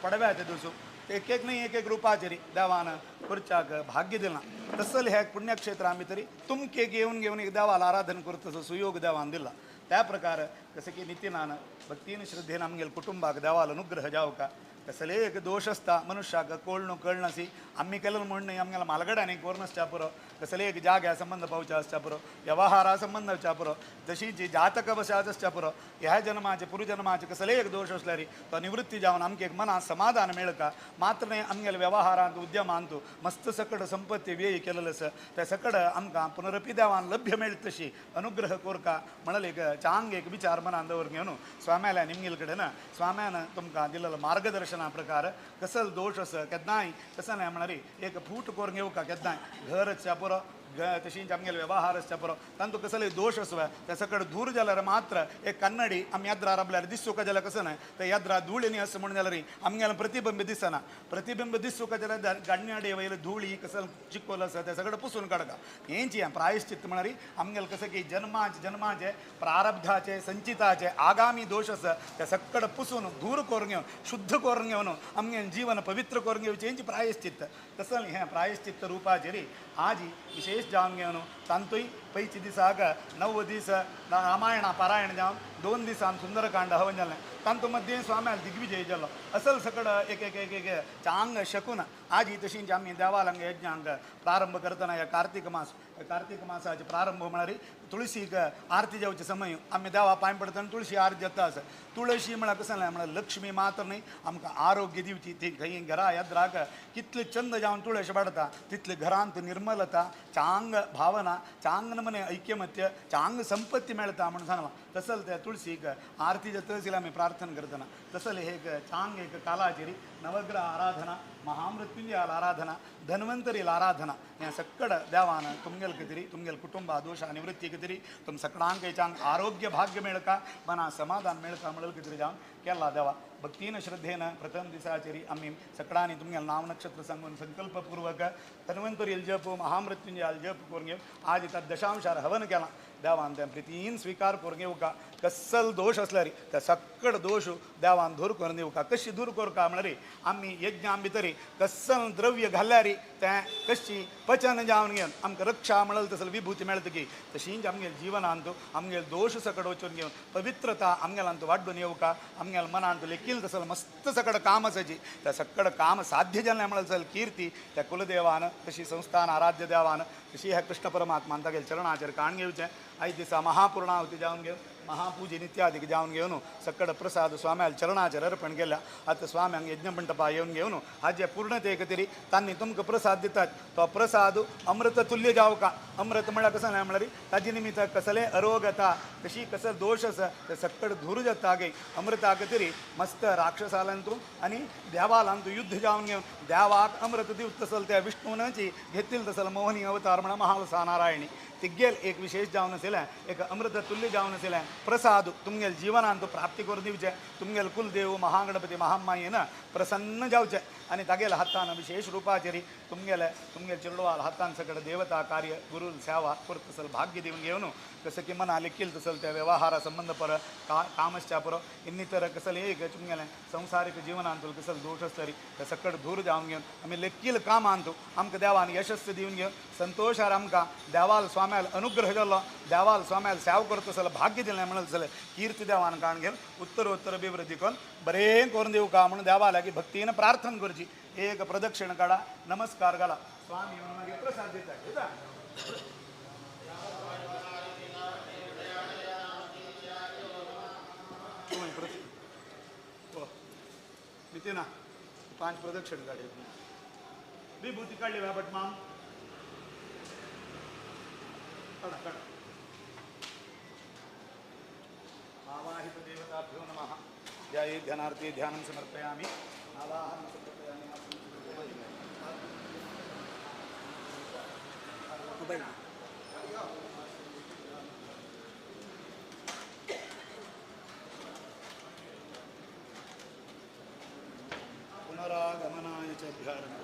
पडव्याचे दिवसू एक एक न्हय एक एक रुपाचेर देवान करच्याक भाग्य दिलां. तसलें हें पुण्यक्षेत्र आमी तरी तुमके घेवन घेवन एक देवाल आराधन करता तसो सुयोग देवान दिला. त्या प्रकार जसं की नितीनान भक्तीन श्रद्धेन आमगेले कुटुंबाक देवाल अनुग्रह जावका. कसले एक दोश आसता मनुष्याक कोळणू कळनासी आमी केलें म्हण न्हय आमगेल्या मालगड्यांनी कोरनासच्या पुरो कसले एक जाग्या संबंद पावच्या आसच्या पुरो व्यवहारा संबंद आसच्या पुरो जशी जी जातक वशात आसच्या पुरो ह्या जन्माचे पुर्वजन्माचे कसले एक दोश आसल्यार तो निवृत्ती जावन आमकां एक मनाक समाधान मेळका. मात्र न्हय आमगेल्या व्यवहारांत उद्यमांत मस्त सकड संपत्ती व्यय केलेलो आसा त्या सकड आमकां पुनरपी देवान लभ्य मेळटा तशी अनुग्रह कोरका म्हणले एक चांग एक विचार मनान दवर घेवन स्वाम्याल्या निमगेल कडेन स्वाम्यान तुमकां दिलेलो मार्गदर्शन प्रकार कसल दोश आसा केन्नाय कसं न्हय म्हळ्यार एक फूट करून घेवका केन्नाय घर आसच्या पुरो तशींच आमगेले व्यवहार आसच्या पुरो तांतू कसले दोश आसू त्या सकड दूर जाल्यार मात्र एक कन्नडी आमी याद्रा राबल्यार दिसूका जाल्यार कसं न्हय ते याद्रा धुळीनी आसा म्हणून जाल्यार आमगेलें प्रतिबिंब दिसना प्रतिबिंब दिसूका जाल्यार गाडण्याडे वयले धुळी कसं चिकोल आसा ते सगळं पुसून काडका हेंची प्रायश्चित्त म्हळ्यार आमगेलें कसं की जन्माचे जन्माचे प्रारब्धाचे संचिताचे आगामी दोश आसा ते सगळं पुसून दूर करून घेवन शुद्ध करून घेवन आमगेलें जीवन पवित्र करून घेवचें हेंची प्रायश्चित्त तसं हें प्रायश्चित्त रुपाचेर आजी विशेष जावन घेवन तांतूय पयचे दिसाक 9 दीस रामायणा पारायण जावन 2 दिसान सुंदरकांड हवन जालें तांतू मध्यें स्वाम्याल दिग्विजय जालो असल सकड एक एक एक एक चांग शकून आजी तशींच आमी देवालंग यज्ञांक प्रारंभ करतना ह्या कार्तिक मास कार्तिक मासाचे प्रारंभ म्हळ्यार तुळशीक आरती जावचे समय आमी देवा पांय पडतना तुळशी आरती जाता आसा तुळशी म्हळ्यार कसं म्हळ्यार लक्ष्मी मात्र न्हय आमकां आरोग्य दिवची ती खंय घरा याद्राक कितले चंद जावन तुळशी वाडटा तितले घरांत निर्मलता चांग भावना चांग नमने ऐक्यमत्य चांग संपत्ती मेळटा म्हणून सांगलां तसल त्या तुळशीक आरती जाता आमी प्रार्थना करतना तसल एक चांग एक कालाचेर नवग्रह आराधना महामृत्युंजयाल आराधना धन्वंतरील आराधना ह्या सक्कड देवान तुमगेल कतरी तुमगेल कुटुंबा दोश निवृत्ती कतरी तुम सकडांक चांग आरोग्य भाग्य मेळका मना समाधान मेळका म्हणून कतरी जावन केला देवा भक्तीन श्रद्धेन प्रथम दिसाचेरी आमी सकडांनी तुमगेल नाव नक्षत्र सांगून संकल्पपूर्वक धन्वंतरील जप महामृत्युंजयाल जप करून घेवन आज त्या दशांशार हवन केला देवान त्या प्रितीन स्वीकार करून घेवका कसल दोश असल्यार त्या सक्कड दोश देवान दूर करून दिवका कशी दूर करका म्हळ्यार आमी यज्ञां भितर कसल द्रव्य घाल्यार तें कशी पचन जावन घेवन आमकां रक्षा म्हणल तसल विभूती मेळटा की तशींच आमगेल जिवनांत आमगेल दोश सकड वचून घेवन पवित्रता आमगेलांत वाडून येवका आमगेल मनांत लेखील तसल मस्त सकड काम आसाची त्या सक्कड काम साध्य जालें म्हणल तसल कीर्ती त्या कुलदेवान तशी संस्थान आराध्य देवान तशी ह्या कृष्ण परमात्मान तागेल चरणाचेर काण घेवचें आयज दिसा महापूर्णाहुती जावन घेवन महापूजे नित्यादिक जावन घेवन सक्कड प्रसाद स्वाम्याल चरणाचेर अर्पण केल्या आतां स्वाम्यांक यज्ञमंटपा येवन घेवन हाजे पूर्णते खातीर तांणी तुमकां प्रसाद दितात तो प्रसाद अमृत तुल्य जावका अमृत म्हळ्यार कसं न्हय म्हळ्यार ताजे निमित्त कसले अरोगता तशी कसं दोश आसा ते सक्कड धूर जाता गे अमृता खातीर मस्त राक्षसालांतू आनी देवालांतू युद्ध जावन घेवन देवाक अमृत दिवत तसल त्या विष्णूनाची घेतील तसल मोहनी अवतार म्हणा महालसा नारायणी तिगेल एक विशेष जावन आशिल्लें एक अमृत तुल्य जावन आशिल्लें प्रसाद तुमगेल जिवनांत प्राप्ती करून दिवचें तुमगेल कुलदेव महागणपती महामायेन प्रसन्न जावचें आनी तागेल हातान विशेष रुपाचेर तुमगेले तुमगेल चेडवाल हातान सगळं देवता कार्य गुरु सेवा करत तसल भाग्य दिवन घेवन कसं की मना लेखील तसल त्या व्यवहारा संबंध पर कामश्चा पर इन्नितर कसले एक तुमगेलें संसारिक जिवनांत कसल दोश आसतरी ते सकट दूर जावन घेवन आमी लेखील काम आणतो आमकां देवान यशस्स दिवन घेवन संतोशार आमकां देवाल स्वाम्याल अनुग्रह जालो देवाल स्वाम्याल सेवा करता तसल भाग्य दिलें म्हणून जालें कीर्ती देवान काण घेवन उत्तरोत्तर अभिवृद्धी करून बरें करून दिवका म्हणून देवा लागीं भक्तीन प्रार्थना करची एक प्रदक्षिण काडा नमस्कार घाला स्वामी म्हणून मागीर प्रसाद दिता घेता नितीना 5 प्रदक्षिण काढे विभूती काढली बाबट माम काढा काढा आवाहित देवताभ्यो नमः ध्याये ध्यानार्थे ध्यानं समर्पयामि आवाहनं समर्पयामि मोबाईल पुनरागमनाय च अभ्यारण्यम्।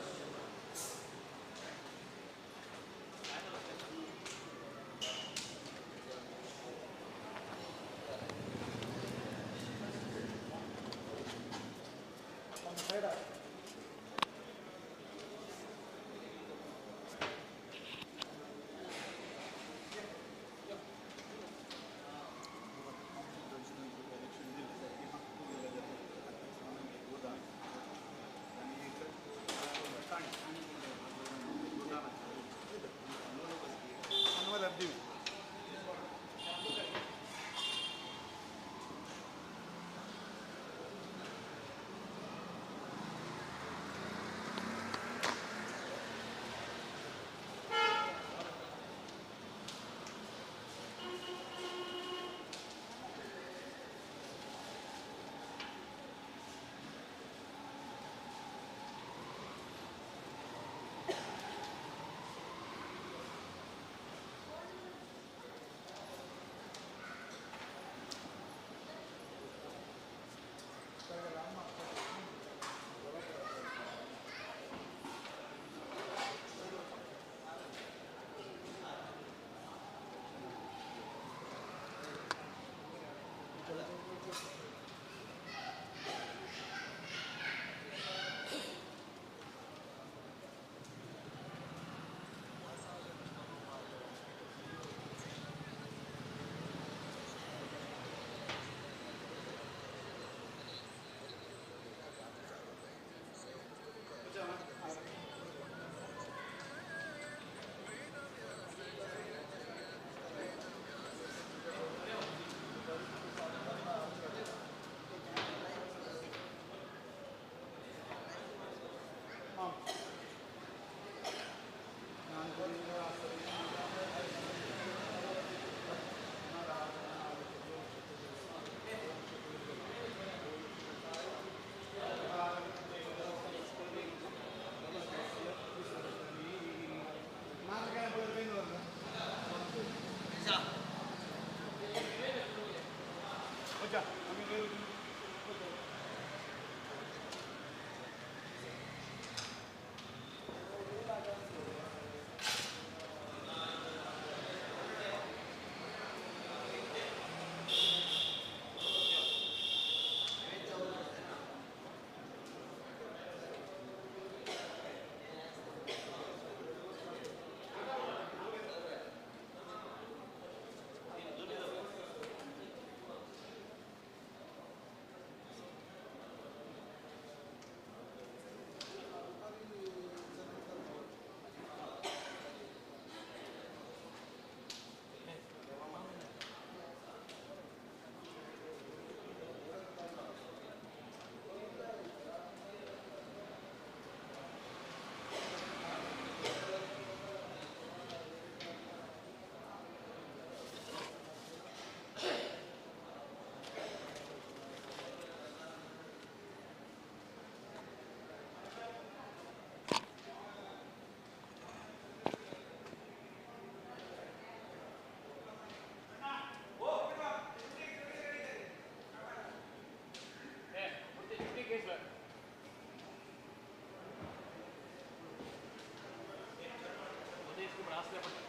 बसलें पडटा.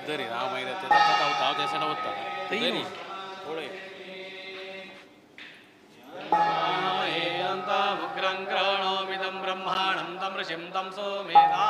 उदरी हांव मागीर हांव हांव त्या सायडा वता उदरी पळय उग्रं क्रणोमिदं ब्रह्माणं तं ऋषिं तं सोमेधा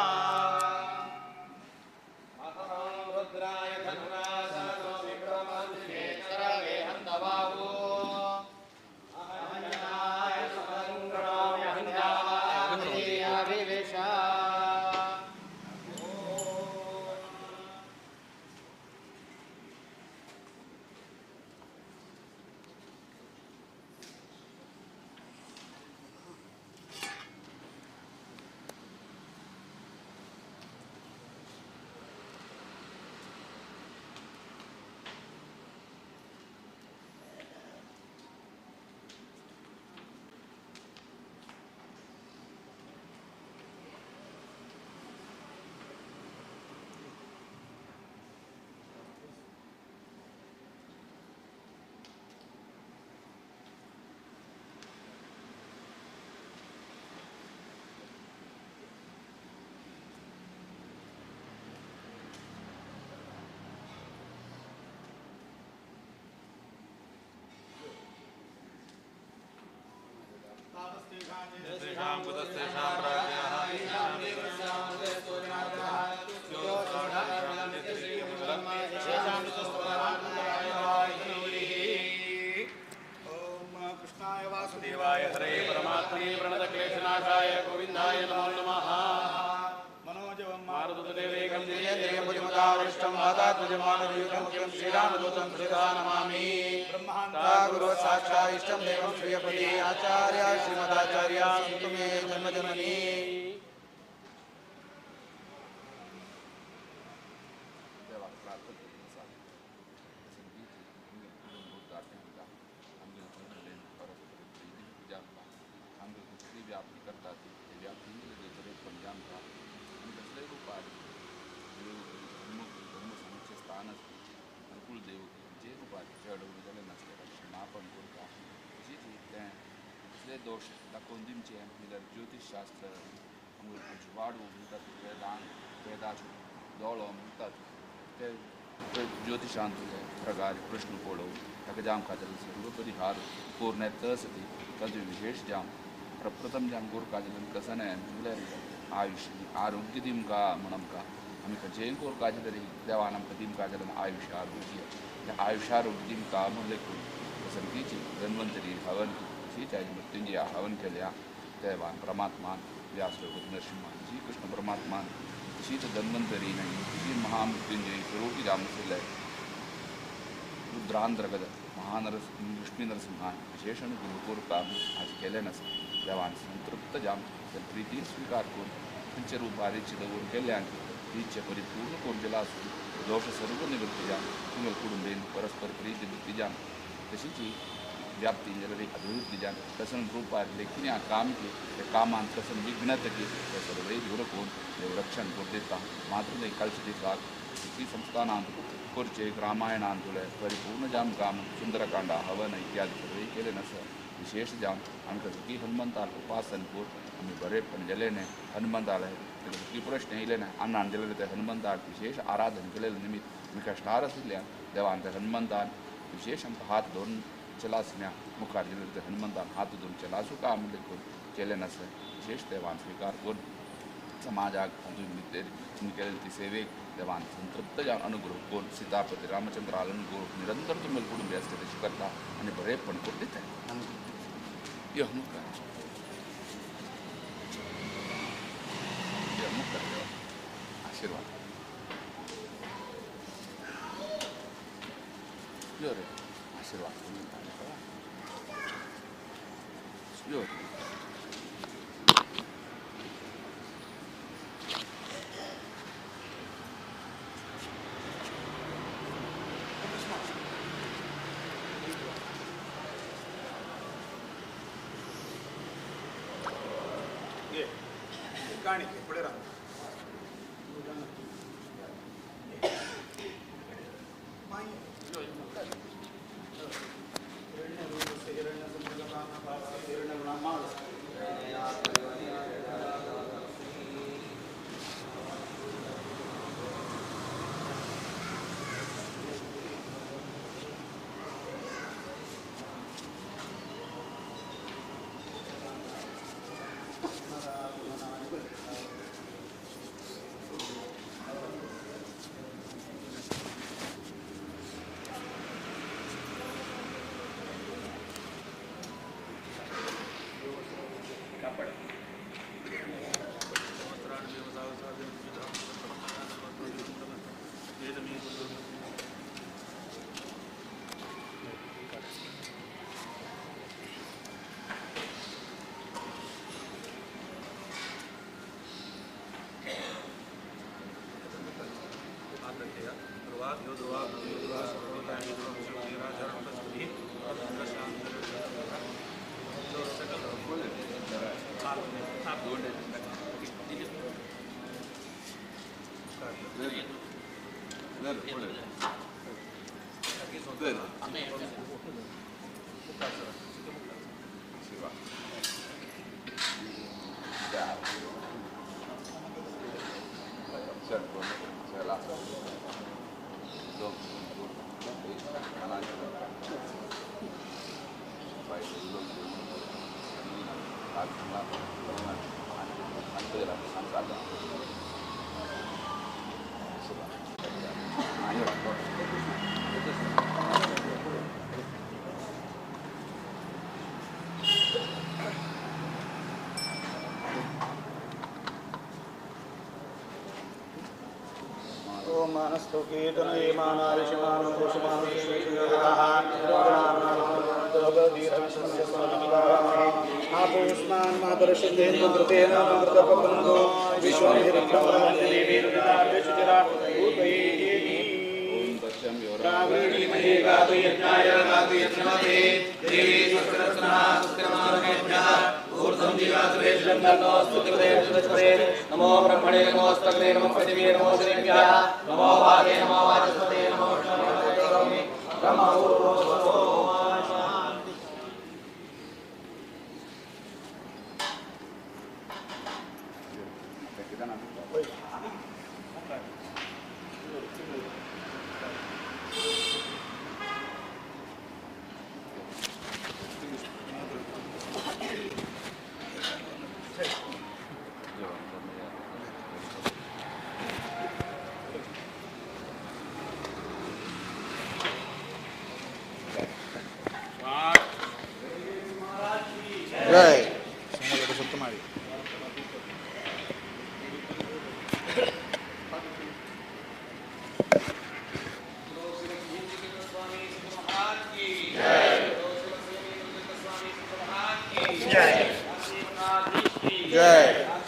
कृष्णाय वासुदेवाय हरे परमात्मने प्रणतक्लेशनाशाय गोविन्दाय नमो नमः। मनोजवं मारुतदेवेकं जितेन्द्रियं वातात्मजमानवीरमुख्यं श्रीरामदूतं श्रीदा नमामि। ब्रह्मान्ता गुरु साक्षात् इष्टं देवं श्रीयपति आचार्य श्रीमदाचार्य सन्तु मे जन्म जननी। दोष दाखोवन दिवचें म्हणल्यार ज्योतिषशास्त्र वाडू म्हणटात वेदांग वेदाचो दोळो म्हणटात ते ज्योतिशांत प्रकार प्रश्न पळोवन ताका जाम खातीर सर्व परिहार करून येता आसती ताजो विशेष जाम प्रथम जाम कोरपा जाल्यार कसं म्हणल्यार आयुश्य आरोग्य दिमकां म्हण आमकां आमी खंयचेय कोरपाचें तरी देवान आमकां दिमकां जाल्यार आयुश्य आरोग्य तें आयुश्य आरोग्य दिमकां म्हणलें सामकीची धन्वंतरी हवन मृत्युंजय हवन केल्या देवान परमात्मान व्यास नरसिंहान श्री कृष्ण परमात्मान तशीच धन्वंतरी श्री महामृत्युंजय स्वरूपी जामसले रुद्रांतर्गत महानरस लक्ष्मी नरसिंहान विशेष गुरुकोर काम आज केलें नासा देवान संतृप्त जाम प्रिती स्वीकार करून खंयच्या रुपार इच्छा दवरून केल्यान ती इच्छा परिपूर्ण करून दिला आसून दोश सर्व निवृत्ती जाम तुमगेले कुटुंबेन परस्पर प्रीती वृत्ती जाम तशीच व्याप्ती जाल्यार अभिवृद्धी जान कसन रुपार लेखिन्या काम की ते कामान कसन विघ्नत की ते सर्वय दूर करून देव रक्षण करून दिता मात्र न्हय कालच्या दिसाक श्री संस्थानांत करचे रामायणांतुले परिपूर्ण जाम काम सुंदरकांड हवन इत्यादी सर्वय केले नासा विशेष जाम आमकां सुखी हनुमंताक उपासन करून आमी बरेपण गेले न्हय हनुमंताले ताका सुखी प्रश्न येयले न्हय अन्नान गेले ते हनुमंताक विशेष आराधन केलेले निमित्त आमी कश्टार आशिल्ल्यान देवान त्या हनुमंतान विशेष आमकां हात धरून चलासण्या मुखार गेले ते हनुमंतान हात धरून चलासू का म्हणलें करून केलें नासलें विशेष देवान स्विकार करून समाजाक तुमी केलेली ती सेवेक देवान संतृप्त जावन अनुग्रह करून सीतापती रामचंद्र अनुग्रह निरंतर तुमी कुटुंबी आसता तशें करता आनी बरेपण करून दिता. यो मुखार यो मुखार देवा आशिर्वाद यो रे आशीर्वाद यो ये काणिके पुढे राहा. नमो ब्रह्मणे नमोस्तग्ने नमो पृथिवे नमो देव्याः नमो वागे नमो वाचस्पते नमो जय।